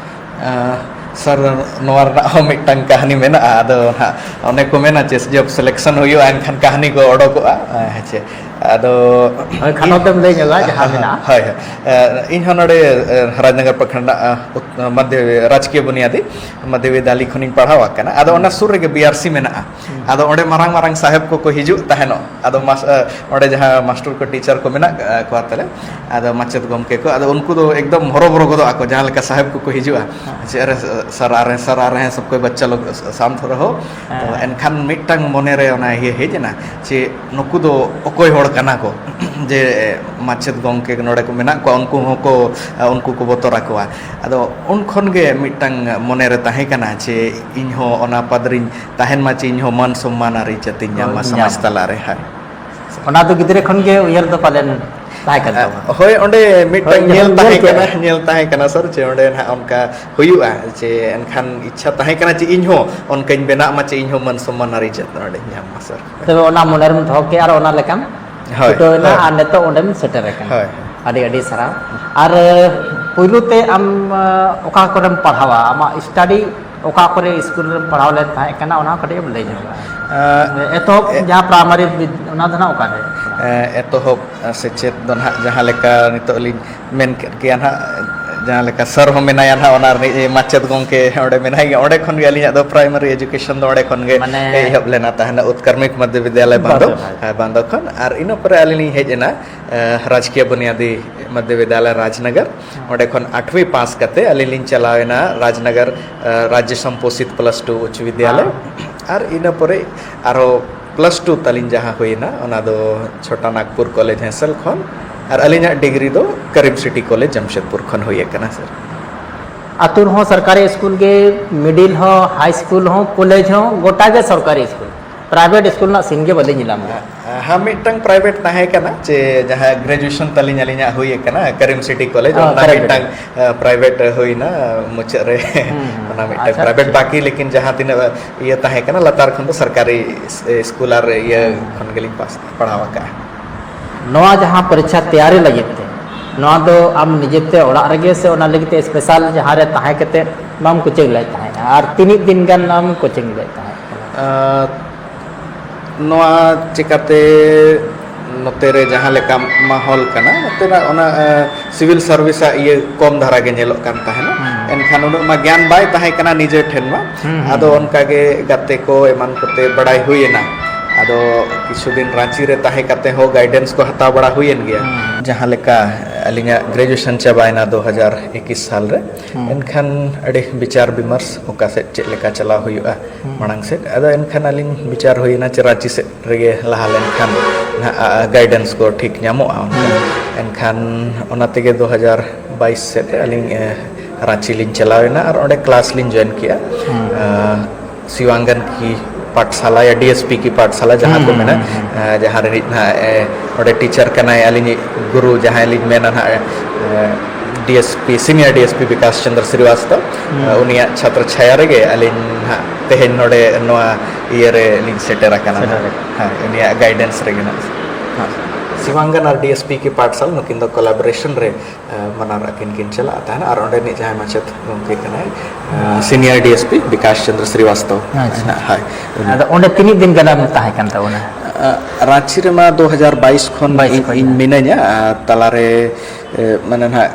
ᱟᱸ, ᱥᱟᱨ, ᱱᱚᱣᱟ ᱨᱮᱱᱟᱜ ᱦᱚᱸ ᱢᱤᱫᱴᱟᱝ ᱠᱟᱹᱦᱱᱤ ᱢᱮᱱᱟᱜᱼᱟ᱾ ᱟᱫᱚ ᱱᱟᱦᱟᱜ ᱚᱱᱮ ᱠᱚ ᱢᱮᱱᱟ, ᱪᱮᱥ ᱡᱚᱵ selection ᱦᱩᱭᱩᱜᱼᱟ, ᱮᱱᱠᱷᱟᱱ ᱠᱟᱹᱦᱱᱤ ᱠᱚ ᱚᱰᱚᱠᱚᱜᱼᱟ᱾ ᱦᱮᱸ ᱪᱮ? ᱟᱫᱚ ᱦᱳᱭ, ᱠᱷᱟᱴᱚ ᱛᱮᱢ ᱞᱟᱹᱭ ᱧᱚᱜᱟ, ᱡᱟᱦᱟᱸ ᱢᱮᱱᱟᱜᱼᱟ᱾ ᱦᱳᱭ, ᱦᱳᱭ᱾ ᱮ, ᱤᱧ ᱦᱚᱸ ᱱᱚᱰᱮ, ᱮ, ᱨᱟᱡᱽᱱᱚᱜᱚᱨ ᱯᱨᱚᱠᱷᱚᱸᱰ ᱨᱮᱱᱟᱜ, ᱮ, ᱩᱛ-, ᱢᱟᱫᱽᱫᱷᱚ-, ᱨᱟᱡᱽᱠᱤᱭᱚ ᱵᱩᱱᱤᱭᱟᱫᱤ ᱢᱟᱫᱽᱫᱷᱚ ᱵᱤᱫᱽᱭᱟᱞᱚᱭ ᱠᱷᱚᱱᱤᱧ ᱯᱟᱲᱦᱟᱣ ᱟᱠᱟᱱᱟ᱾ ᱟᱫᱚ ᱚᱱᱟ ᱥᱩᱨ ᱨᱮᱜᱮ BRC ᱢᱮᱱᱟᱜᱼᱟ᱾ ᱦᱩᱸ᱾ ᱟᱫᱚ ᱚᱸᱰᱮ ᱢᱟᱨᱟᱝ ᱢᱟᱨᱟᱝ ᱥᱟᱦᱮᱵᱽ ᱠᱚᱠᱚ ᱦᱤᱡᱩᱜ ᱛᱟᱦᱮᱱᱚᱜ᱾ ᱟᱫᱚ ᱢᱟᱥ-, ᱮ, ᱚᱸᱰᱮ ᱡᱟᱦᱟᱸ ᱢᱟᱥᱴᱚᱨ ᱠᱚ, ᱴᱤᱪᱟᱨ ᱠᱚ ᱢᱮᱱᱟᱜ, ᱮ, ᱠᱚᱣᱟ ᱛᱟᱞᱮ, ᱟᱫᱚ ᱢᱟᱪᱮᱫ ᱜᱚᱢᱠᱮ ᱠᱚ, ᱟᱫᱚ ᱩᱱᱠᱩ ᱫᱚ ᱮᱠᱫᱚᱢ ᱦᱚᱨᱚᱵᱚᱨᱚ ᱜᱚᱫᱚᱜ ᱟᱠᱚ, ᱡᱟᱦᱟᱸ ᱞᱮᱠᱟ ᱥᱟᱦᱮᱵᱽ ᱠᱚᱠᱚ ᱦᱤᱡᱩᱜᱼᱟ᱾ ᱦᱮᱸ᱾ ᱪᱮ, ᱟᱨᱮ, सर आ रहे हैं, सर आ रहे हैं, सब कोई बच्चा लोग शांत रहो। तो हाँ। ᱮᱱᱠᱷᱟᱱ ᱢᱤᱫᱴᱟᱝ ᱢᱚᱱᱮᱨᱮ ᱚᱱᱟ ᱤᱭᱟᱹ ᱦᱮᱡ ᱮᱱᱟ ᱡᱮ ᱱᱩᱠᱩ ᱫᱚ ᱚᱠᱚᱭ ᱦᱚᱲ ᱠᱟᱱᱟ ᱠᱚ ᱡᱮ ᱢᱟᱪᱮᱫ ᱜᱚᱢᱠᱮ ᱱᱚᱰᱮ ᱠᱚ ᱢᱮᱱᱟᱜ ᱠᱚᱣᱟ, ᱩᱱᱠᱩ ᱦᱚᱸᱠᱚ ᱩᱱᱠᱩ ᱠᱚ ᱵᱚᱛᱚᱨ ᱟᱠᱚᱣᱟ᱾ ᱟᱫᱚ ᱩᱱ ᱠᱷᱚᱱ ᱜᱮ ᱢᱤᱫᱴᱟᱝ ᱢᱚᱱᱮᱨᱮ ᱛᱟᱦᱮᱸ ᱠᱟᱱᱟ ᱡᱮ ᱤᱧ ᱦᱚᱸ ᱚᱱᱟ ᱯᱟᱫᱽ ᱨᱤᱧ ᱛᱟᱦᱮᱱ ᱢᱟ, ᱪᱮ ᱤᱧ ᱦᱚᱸ ᱢᱟᱱ ᱥᱚᱢᱢᱟᱱ ᱟᱨ ᱤᱡᱽᱡᱚᱛ ᱤᱧ ᱧᱟᱢ ᱢᱟ ᱧᱟᱢ᱾ ᱥᱚᱢᱟᱡᱽ ᱛᱟᱞᱟᱨᱮ᱾ ᱦᱳᱭ᱾ ᱚᱱᱟ ᱫᱚ ᱜᱤᱫᱽᱨᱟᱹ ᱠᱷᱚᱱ ᱜᱮ ᱩᱭᱦᱟᱹᱨ ᱫᱚ ᱯᱟᱞᱮᱱ ᱛᱟᱦᱮᱸ ᱠᱟᱱ ᱛᱟᱵᱚᱱᱟ᱾ ᱦᱳᱭ, ᱚᱸᱰᱮ ᱢᱤᱫᱴᱟᱝ ᱦᱳᱭ, ᱧᱮᱞ ᱡᱚᱠᱷᱚᱱ ᱛᱟᱦᱮᱸ ᱧᱮᱞ ᱠᱮᱫ᱾ ᱠᱟᱱᱟ, ᱧᱮᱞ ᱛᱟᱦᱮᱸ ᱠᱟᱱᱟ ᱥᱟᱨ, ᱡᱮ ᱚᱸᱰᱮ ᱱᱟᱦᱟᱜ ᱚᱱᱠᱟ ᱦᱩᱭᱩᱜᱼᱟ, ᱡᱮ ᱮᱱᱠᱷᱟᱱ ᱤᱪᱪᱷᱟ ᱛᱟᱦᱮᱸ ᱠᱟᱱᱟ ᱡᱮ ᱤᱧ ᱦᱚᱸ ᱚᱱᱠᱟᱧ ᱵᱮᱱᱟᱜ ᱢᱟ, ᱪᱮ ᱤᱧ ᱦᱚᱸ ᱢᱟᱱ ᱥᱚᱢᱢᱟᱱ ᱟᱨ ᱤᱡᱽᱡᱚᱛ ᱱᱚᱰᱮᱧ ᱧᱟᱢ ᱢᱟ ᱥᱟᱨ᱾ ᱛᱚᱵᱮ ᱚᱱᱟ ᱢᱚᱱᱮᱨᱮᱢ ᱫᱚᱦᱚ ᱠᱮᱫ ᱟᱨ ᱚᱱᱟ ᱞᱮᱠᱟᱢ ᱦᱳᱭ, ᱪᱷᱩᱴᱟᱹᱣ ᱮᱱᱟ ᱦᱳᱭ᱾ ᱟᱨ ᱱᱤᱛᱚᱜ ᱚᱸᱰᱮᱢ ᱥᱮᱴᱮᱨ ᱟᱠᱟᱱᱟ᱾ ᱦᱳᱭ᱾ ᱟᱹᱰᱤ ᱟᱹᱰᱤ ᱥᱟᱨᱦᱟᱣ᱾ ᱟᱨ ᱯᱩᱭᱞᱩ ᱛᱮ ᱟᱢ ᱚᱠᱟ ᱠᱚᱨᱮᱢ ᱯᱟᱲᱦᱟᱣᱟ, ᱟᱢᱟᱜ ᱥᱴᱟᱰᱤ ᱚᱠᱟ ᱠᱚᱨᱮ ᱥᱠᱩᱞ ᱨᱮᱢ ᱯᱟᱲᱦᱟᱣ ᱞᱮᱱ ᱛᱟᱦᱮᱸ ᱠᱟᱱᱟ, ᱚᱱᱟ ᱦᱚᱸ ᱠᱟᱹᱴᱤᱡ ᱮᱢ ᱞᱟᱹᱭ ᱧᱚᱜᱟ᱾ ᱮᱛᱚᱦᱚᱵ ᱡᱟᱦᱟᱸ ᱯᱨᱟᱭᱢᱟᱨᱤ ᱵᱤᱫ-, ᱚᱱᱟ ᱫᱚ ᱱᱟᱜ ᱚᱠᱟᱨᱮ? ᱮᱛᱚᱦᱚᱵ ᱥᱮᱪᱮᱫ ᱫᱚ ᱱᱟᱦᱟᱜ ᱡᱟᱦᱟᱸ ᱞᱮᱠᱟ ᱱᱤᱛᱚᱜ ᱞᱤᱧ ᱢᱮᱱ ᱠᱮᱫ ᱜᱮᱭᱟ ᱱᱟᱦᱟᱜ, ᱡᱟᱦᱟᱸ ᱞᱮᱠᱟ ᱥᱟᱨ ᱦᱚᱸ ᱢᱮᱱᱟᱭᱟ ᱱᱟᱦᱟᱜ, ᱚᱱᱟ ᱨᱤᱱᱤᱡ ᱢᱟᱪᱮᱫ ᱜᱚᱢᱠᱮ ᱚᱸᱰᱮ ᱢᱮᱱᱟᱭ ᱜᱮᱭᱟ᱾ ᱚᱸᱰᱮ ᱠᱷᱚᱱ ᱜᱮ ᱟᱹᱞᱤᱧᱟᱜ ᱫᱚ ᱯᱨᱟᱭᱢᱟᱨᱤ ᱮᱡᱩᱠᱮᱥᱚᱱ ᱫᱚ ᱚᱸᱰᱮ ᱠᱷᱚᱱ ᱜᱮ ᱢᱟᱱᱮ ᱮᱦᱚᱵ ᱞᱮᱱᱟ ᱛᱟᱦᱮᱱᱟ, ᱩᱛᱠᱟᱨᱢᱤᱠ ᱢᱚᱫᱽᱫᱷᱚ ᱵᱤᱫᱽᱭᱟᱞᱚᱭ ᱵᱟᱸᱫᱚ, ᱵᱟᱸᱫᱚ, ᱦᱳᱭ᱾ ᱦᱮᱸ, ᱵᱟᱸᱫᱚ ᱠᱷᱚᱱ᱾ ᱟᱨ ᱤᱱᱟᱹ ᱯᱚᱨᱮ ᱟᱹᱞᱤᱧ ᱞᱤᱧ ᱦᱮᱡ ᱮᱱᱟ ᱮ, ᱨᱟᱡᱽᱠᱤᱭᱟᱹ ᱵᱩᱱᱤᱭᱟᱫᱤ ᱢᱚᱫᱽᱫᱷᱚ ᱵᱤᱫᱽᱭᱟᱞᱚᱭ ᱨᱟᱡᱽᱱᱚᱜᱚᱨ᱾ ᱚᱸᱰᱮ ᱠᱷᱚᱱ ᱟᱴᱷᱣᱤ ᱯᱟᱥ ᱠᱟᱛᱮ ᱟᱹᱞᱤᱧ ᱞᱤᱧ ᱪᱟᱞᱟᱣ ᱮᱱᱟ ᱨᱟᱡᱽᱱᱚᱜᱚᱨ ᱮ, ᱨᱟᱡᱽᱭᱚ ᱥᱚᱢᱯᱳᱥᱤᱛ ᱯᱞᱟᱥ ᱴᱩ ᱩᱪᱪᱚ ᱵᱤᱫᱽᱭᱟᱞᱚᱭ᱾ ᱟᱨ ᱤᱱᱟᱹ ᱯᱚᱨᱮ ᱟᱨᱦᱚᱸ ᱯᱞᱟᱥ ᱴᱩ ᱛᱟᱹᱞᱤᱧ ᱡᱟᱦᱟᱸ ᱦᱩᱭᱮᱱᱟ, ᱚᱱᱟ ᱫᱚ ᱪᱷᱳᱴᱟ ᱱᱟᱜᱽᱯᱩᱨ ᱠᱚᱞᱮᱡᱽ ᱦᱮᱸᱥᱮᱞ ᱠᱷᱚᱱ᱾ ᱟᱨ ᱟᱹᱞᱤᱧᱟᱜ ᱰᱤᱜᱽᱨᱤ ᱫᱚ ᱠᱚᱨᱤᱢ ᱥᱤᱴᱤ ᱠᱚᱞᱮᱡᱽ ᱡᱟᱢᱥᱮᱫᱽᱯᱩᱨ ᱠᱷᱚᱱ ᱦᱩᱭ ᱟᱠᱟᱱᱟ ᱥᱟᱨ᱾ ᱟᱹᱛᱩ ᱨᱮᱦᱚᱸ ᱥᱚᱨᱠᱟᱨᱤ ᱥᱠᱩᱞ ᱜᱮ, ᱢᱤᱰᱤᱞ ᱦᱚᱸ, ᱦᱟᱭ ᱥᱠᱩᱞ ᱦᱚᱸ, ᱠᱚᱞᱮᱡᱽ ᱦᱚᱸ, ᱜᱚᱴᱟ ᱜᱮ ᱥᱚᱨᱠᱟᱨᱤ ᱥᱠᱩᱞ᱾ ᱯᱨᱟᱭᱵᱷᱮᱴ ᱥᱠᱩᱞ ᱨᱮᱱᱟᱜ ᱥᱤᱱ ᱜᱮ ᱵᱟᱹᱞᱤᱧ ᱧᱮᱞ ᱧᱟᱢ ᱮᱫᱟ᱾ ᱦᱮᱸ, ᱢᱤᱫᱴᱟᱝ ᱯᱨᱟᱭᱵᱷᱮᱴ ᱛᱟᱦᱮᱸ ᱠᱟᱱᱟ, ᱡᱮ ᱡᱟᱦᱟᱸ ᱜᱨᱮᱡᱩᱭᱮᱥᱚᱱ ᱛᱟᱹᱞᱤᱧ ᱟᱹᱞᱤᱧᱟᱜ ᱦᱩᱭ ᱟᱠᱟᱱᱟ ᱠᱚᱨᱤᱢ ᱥᱤᱴᱤ ᱠᱚᱞᱮᱡᱽ, ᱦᱚᱸ, ᱚᱱᱟ ᱠᱚᱨᱤᱢ ᱢᱤᱫᱴᱟᱝ ᱮ, ᱯᱨᱟᱭᱵᱷᱮᱴ ᱦᱩᱭᱱᱟ ᱢᱩᱪᱟᱹᱫ ᱨᱮ᱾ ᱦᱩᱸ, ᱦᱩᱸ᱾ ᱚᱱᱟ ᱢᱤᱫᱴᱟᱝ ᱟᱪᱪᱷᱟ, ᱯᱨᱟᱭᱵᱷᱮᱴ, ᱴᱷᱤᱠ᱾ ᱵᱟᱹᱠᱤ ᱞᱮᱠᱤᱱ ᱡᱟᱦᱟᱸ ᱛᱤᱱᱟᱹᱜ ᱤᱭᱟᱹ ᱛᱟᱦᱮᱸ ᱠᱟᱱᱟ ᱞᱟᱛᱟᱨ ᱠᱷᱚᱱ ᱫᱚ ᱥᱚᱨᱠᱟᱨᱤ ᱥ-, ᱥᱠᱩᱞ ᱟᱨ ᱤᱭᱟᱹ ᱦᱩᱸ᱾ ᱠᱷᱚᱱ ᱜᱮᱞᱤᱧ ᱯᱟᱥ ᱯᱟᱲᱦᱟᱣ ᱟᱠᱟᱫᱼᱟ᱾ ᱱᱚᱣᱟ ᱡᱟᱦᱟᱸ ᱯᱚᱨᱤᱠᱠᱷᱟ ᱛᱮᱭᱟᱨᱤ ᱞᱟᱹᱜᱤᱫ ᱛᱮ, ᱱᱚᱣᱟ ᱫᱚ ᱟᱢ ᱱᱤᱡᱮᱛᱮ ᱚᱲᱟᱜ ᱨᱮᱜᱮ ᱥᱮ ᱚᱱᱟ ᱞᱟᱹᱜᱤᱫ ᱛᱮ ᱥᱯᱮᱥᱟᱞ ᱡᱟᱦᱟᱸ ᱨᱮ ᱛᱟᱦᱮᱸ ᱠᱟᱛᱮ ᱱᱚᱣᱟᱢ ᱠᱳᱪᱤᱝ ᱞᱮᱫ ᱛᱟᱦᱮᱸᱫ? ᱟᱨ ᱛᱤᱱᱟᱹᱜ ᱫᱤᱱ ᱜᱟᱱ ᱱᱚᱣᱟᱢ ᱠᱳᱪᱤᱝ ᱞᱮᱫ ᱛᱟᱦᱮᱸᱫ? ᱟᱨ ᱱᱚᱣᱟ ᱪᱤᱠᱟᱹᱛᱮ ᱱᱚᱛᱮ ᱨᱮ ᱡᱟᱦᱟᱸ ᱞᱮᱠᱟ ᱢᱟᱦᱚᱞ ᱠᱟᱱᱟ, ᱱᱚᱛᱮᱱᱟᱜ ᱚᱱᱟ, ᱮ, ᱥᱤᱵᱤᱞ ᱥᱟᱨᱵᱷᱤᱥᱟᱜ ᱤᱭᱟᱹ ᱠᱚᱢ ᱫᱷᱟᱨᱟ ᱜᱮ ᱧᱮᱞᱚᱜ ᱠᱟᱱ ᱛᱟᱦᱮᱱᱟ᱾ ᱦᱩᱸ᱾ ᱮᱱᱠᱷᱟᱱ ᱩᱱᱟᱹᱜ ᱢᱟ ᱜᱮᱭᱟᱱ ᱵᱟᱭ ᱛᱟᱦᱮᱸ ᱠᱟᱱᱟ ᱱᱤᱡᱮ ᱴᱷᱮᱱ ᱢᱟ᱾ ᱦᱩᱸ, ᱦᱩᱸ, ᱟᱫᱚ ᱦᱩᱸ᱾ ᱚᱱᱠᱟ ᱜᱮ ᱜᱟᱛᱮ ᱠᱚ ᱮᱢᱟᱱ ᱠᱚᱛᱮ ᱵᱟᱲᱟᱭ ᱦᱩᱭᱮᱱᱟ᱾ ᱟᱫᱚ ᱠᱤᱪᱷᱩ ᱫᱤᱱ ᱨᱟᱸᱪᱤ ᱨᱮ ᱛᱟᱦᱮᱸ ᱠᱟᱛᱮ ᱦᱚᱸ ᱜᱟᱭᱰᱮᱱᱥ ᱠᱚ ᱦᱟᱛᱟᱣ ᱵᱟᱲᱟ ᱦᱩᱭᱮᱱ ᱜᱮᱭᱟ᱾ ᱦᱩᱸ᱾ ᱡᱟᱦᱟᱸ ᱞᱮᱠᱟ ᱟᱹᱞᱤᱧᱟᱜ ᱜᱨᱮᱡᱩᱭᱮᱥᱚᱱ ᱪᱟᱵᱟᱭᱮᱱᱟ ᱫᱩ ᱦᱟᱡᱟᱨ ᱮᱠᱩᱥ ᱥᱟᱞ ᱨᱮ, ᱦᱩᱸ᱾ ᱮᱱᱠᱷᱟᱱ ᱟᱹᱰᱤ ᱵᱤᱪᱟᱨ ᱵᱤᱢᱟᱨᱥ ᱚᱠᱟ ᱥᱮᱫ ᱪᱮᱫ ᱞᱮᱠᱟ ᱪᱟᱞᱟᱣ ᱦᱩᱭᱩᱜᱼᱟ ᱦᱩᱸ᱾ ᱢᱟᱲᱟᱝ ᱥᱮᱫ᱾ ᱟᱫᱚ ᱮᱱᱠᱷᱟᱱ ᱟᱹᱞᱤᱧ ᱵᱤᱪᱟᱨ ᱦᱩᱭᱮᱱᱟ ᱪᱮ ᱨᱟᱸᱪᱤ ᱥᱮᱫ ᱨᱮᱜᱮ ᱞᱟᱦᱟ ᱞᱮᱱᱠᱷᱟᱱ ᱱᱟᱦᱟᱜ, ᱟ, ᱜᱟᱭᱰᱮᱱᱥ ᱠᱚ ᱴᱷᱤᱠ ᱧᱟᱢᱚᱜᱼᱟ ᱚᱱᱠᱟ᱾ ᱦᱩᱸ᱾ ᱮᱱᱠᱷᱟᱱ ᱚᱱᱟ ᱛᱮᱜᱮ ᱫᱩ ᱦᱟᱡᱟᱨ ᱵᱟᱭᱤᱥ ᱥᱮᱫ ᱨᱮ ᱟᱹᱞᱤᱧ, ᱮ, ᱨᱟᱸᱪᱤ ᱞᱤᱧ ᱪᱟᱞᱟᱣᱮᱱᱟ ᱟᱨ ᱚᱸᱰᱮ ᱠᱞᱟᱥ ᱞᱤᱧ ᱡᱚᱭᱮᱱ ᱠᱮᱜᱼᱟ᱾ ᱦᱩᱸ᱾ ᱟ, ᱥᱤᱣᱟᱝᱜᱟᱱ ᱠᱤ ᱯᱟᱴᱷᱥᱟᱞᱟ ᱭᱟ ᱰᱤ ᱮᱥ ᱯᱤ ᱠᱤ ᱯᱟᱴᱷᱥᱟᱞᱟ ᱡᱟᱦᱟᱸ ᱠᱚ ᱦᱩᱸ, ᱢᱮᱱᱟ, ᱦᱩᱸ, ᱦᱩᱸ᱾ ᱟ, ᱡᱟᱦᱟᱸ ᱨᱤᱱᱤᱡ ᱱᱟᱦᱟᱜ, ᱮ, ᱚᱸᱰᱮ ᱴᱤᱪᱟᱨ ᱠᱟᱱᱟᱭ ᱟᱹᱞᱤᱧᱤᱡ ᱜᱩᱨᱩ, ᱡᱟᱦᱟᱸᱭ ᱞᱤᱧ ᱢᱮᱱᱟ ᱱᱟᱦᱟᱜ, ᱮ, D S P, senior D S P Bikash Chandra Srivastava, ᱦᱩᱸ᱾ ᱟ, ᱩᱱᱤᱭᱟᱜ ᱪᱷᱟᱛᱨᱚ ᱪᱷᱟᱭᱟ ᱨᱮᱜᱮ ᱟᱹᱞᱤᱧ ᱱᱟᱦᱟᱜ ᱛᱮᱦᱮᱧ ᱱᱚᱰᱮ ᱱᱚᱣᱟ ᱤᱭᱟᱹ ᱨᱮ ᱞᱤᱧ ᱥᱮᱴᱮᱨ ᱟᱠᱟᱱᱟ ᱥᱮᱴᱮᱨ ᱱᱟᱦᱟᱜ᱾ ᱟᱠᱟᱱᱟ᱾ ᱦᱮᱸ, ᱩᱱᱤᱭᱟᱜ ᱜᱟᱭᱰᱮᱱᱥ ᱨᱮᱜᱮ ᱱᱟᱦᱟᱜ᱾ ᱦᱮᱸ᱾ ᱥᱤᱣᱟᱝᱜᱟᱱ ᱟᱨ ᱰᱤ ᱮᱥ ᱯᱤ ᱠᱤ ᱯᱟᱴᱷᱥᱟᱞ ᱱᱩᱠᱤᱱ ᱫᱚ ᱠᱚᱞᱟᱵᱚᱨᱮᱥᱚᱱ ᱨᱮ ᱮ, ᱵᱟᱱᱟᱨ ᱟᱹᱠᱤᱱ ᱠᱤᱱ ᱪᱟᱞᱟᱜ ᱛᱟᱦᱮᱱᱟ᱾ ᱟᱨ ᱚᱸᱰᱮᱱᱤᱡ ᱡᱟᱦᱟᱸᱭ ᱢᱟᱪᱮᱫ ᱜᱚᱢᱠᱮ ᱠᱟᱱᱟᱭ, ᱮ, senior D S P Bikash Chandra ᱥᱨᱤᱵᱟᱥᱛᱚᱵ᱾ ᱟᱪᱪᱷᱟ᱾ ᱦᱳᱭ, ᱩᱱᱤ᱾ ᱟᱫᱚ ᱚᱸᱰᱮ ᱛᱤᱱᱟᱹᱜ ᱫᱤᱱ ᱜᱟᱱᱮᱢ ᱛᱟᱦᱮᱸ ᱠᱟᱱ ᱛᱟᱵᱚᱱᱟ? ᱮ, ᱨᱟᱸᱪᱤ ᱨᱮᱢᱟ ᱫᱩ ᱦᱟᱡᱟᱨ ᱵᱟᱭᱤᱥ ᱠᱷᱚᱱ ᱵᱟᱭᱤᱥ ᱤᱧ, ᱠᱷᱚᱱ ᱤᱧ ᱜᱮ᱾ ᱢᱤᱱᱟᱹᱧᱟ᱾ ᱟᱨ ᱛᱟᱞᱟᱨᱮ, ᱮ, ᱢᱟᱱᱮ ᱱᱟᱦᱟᱜ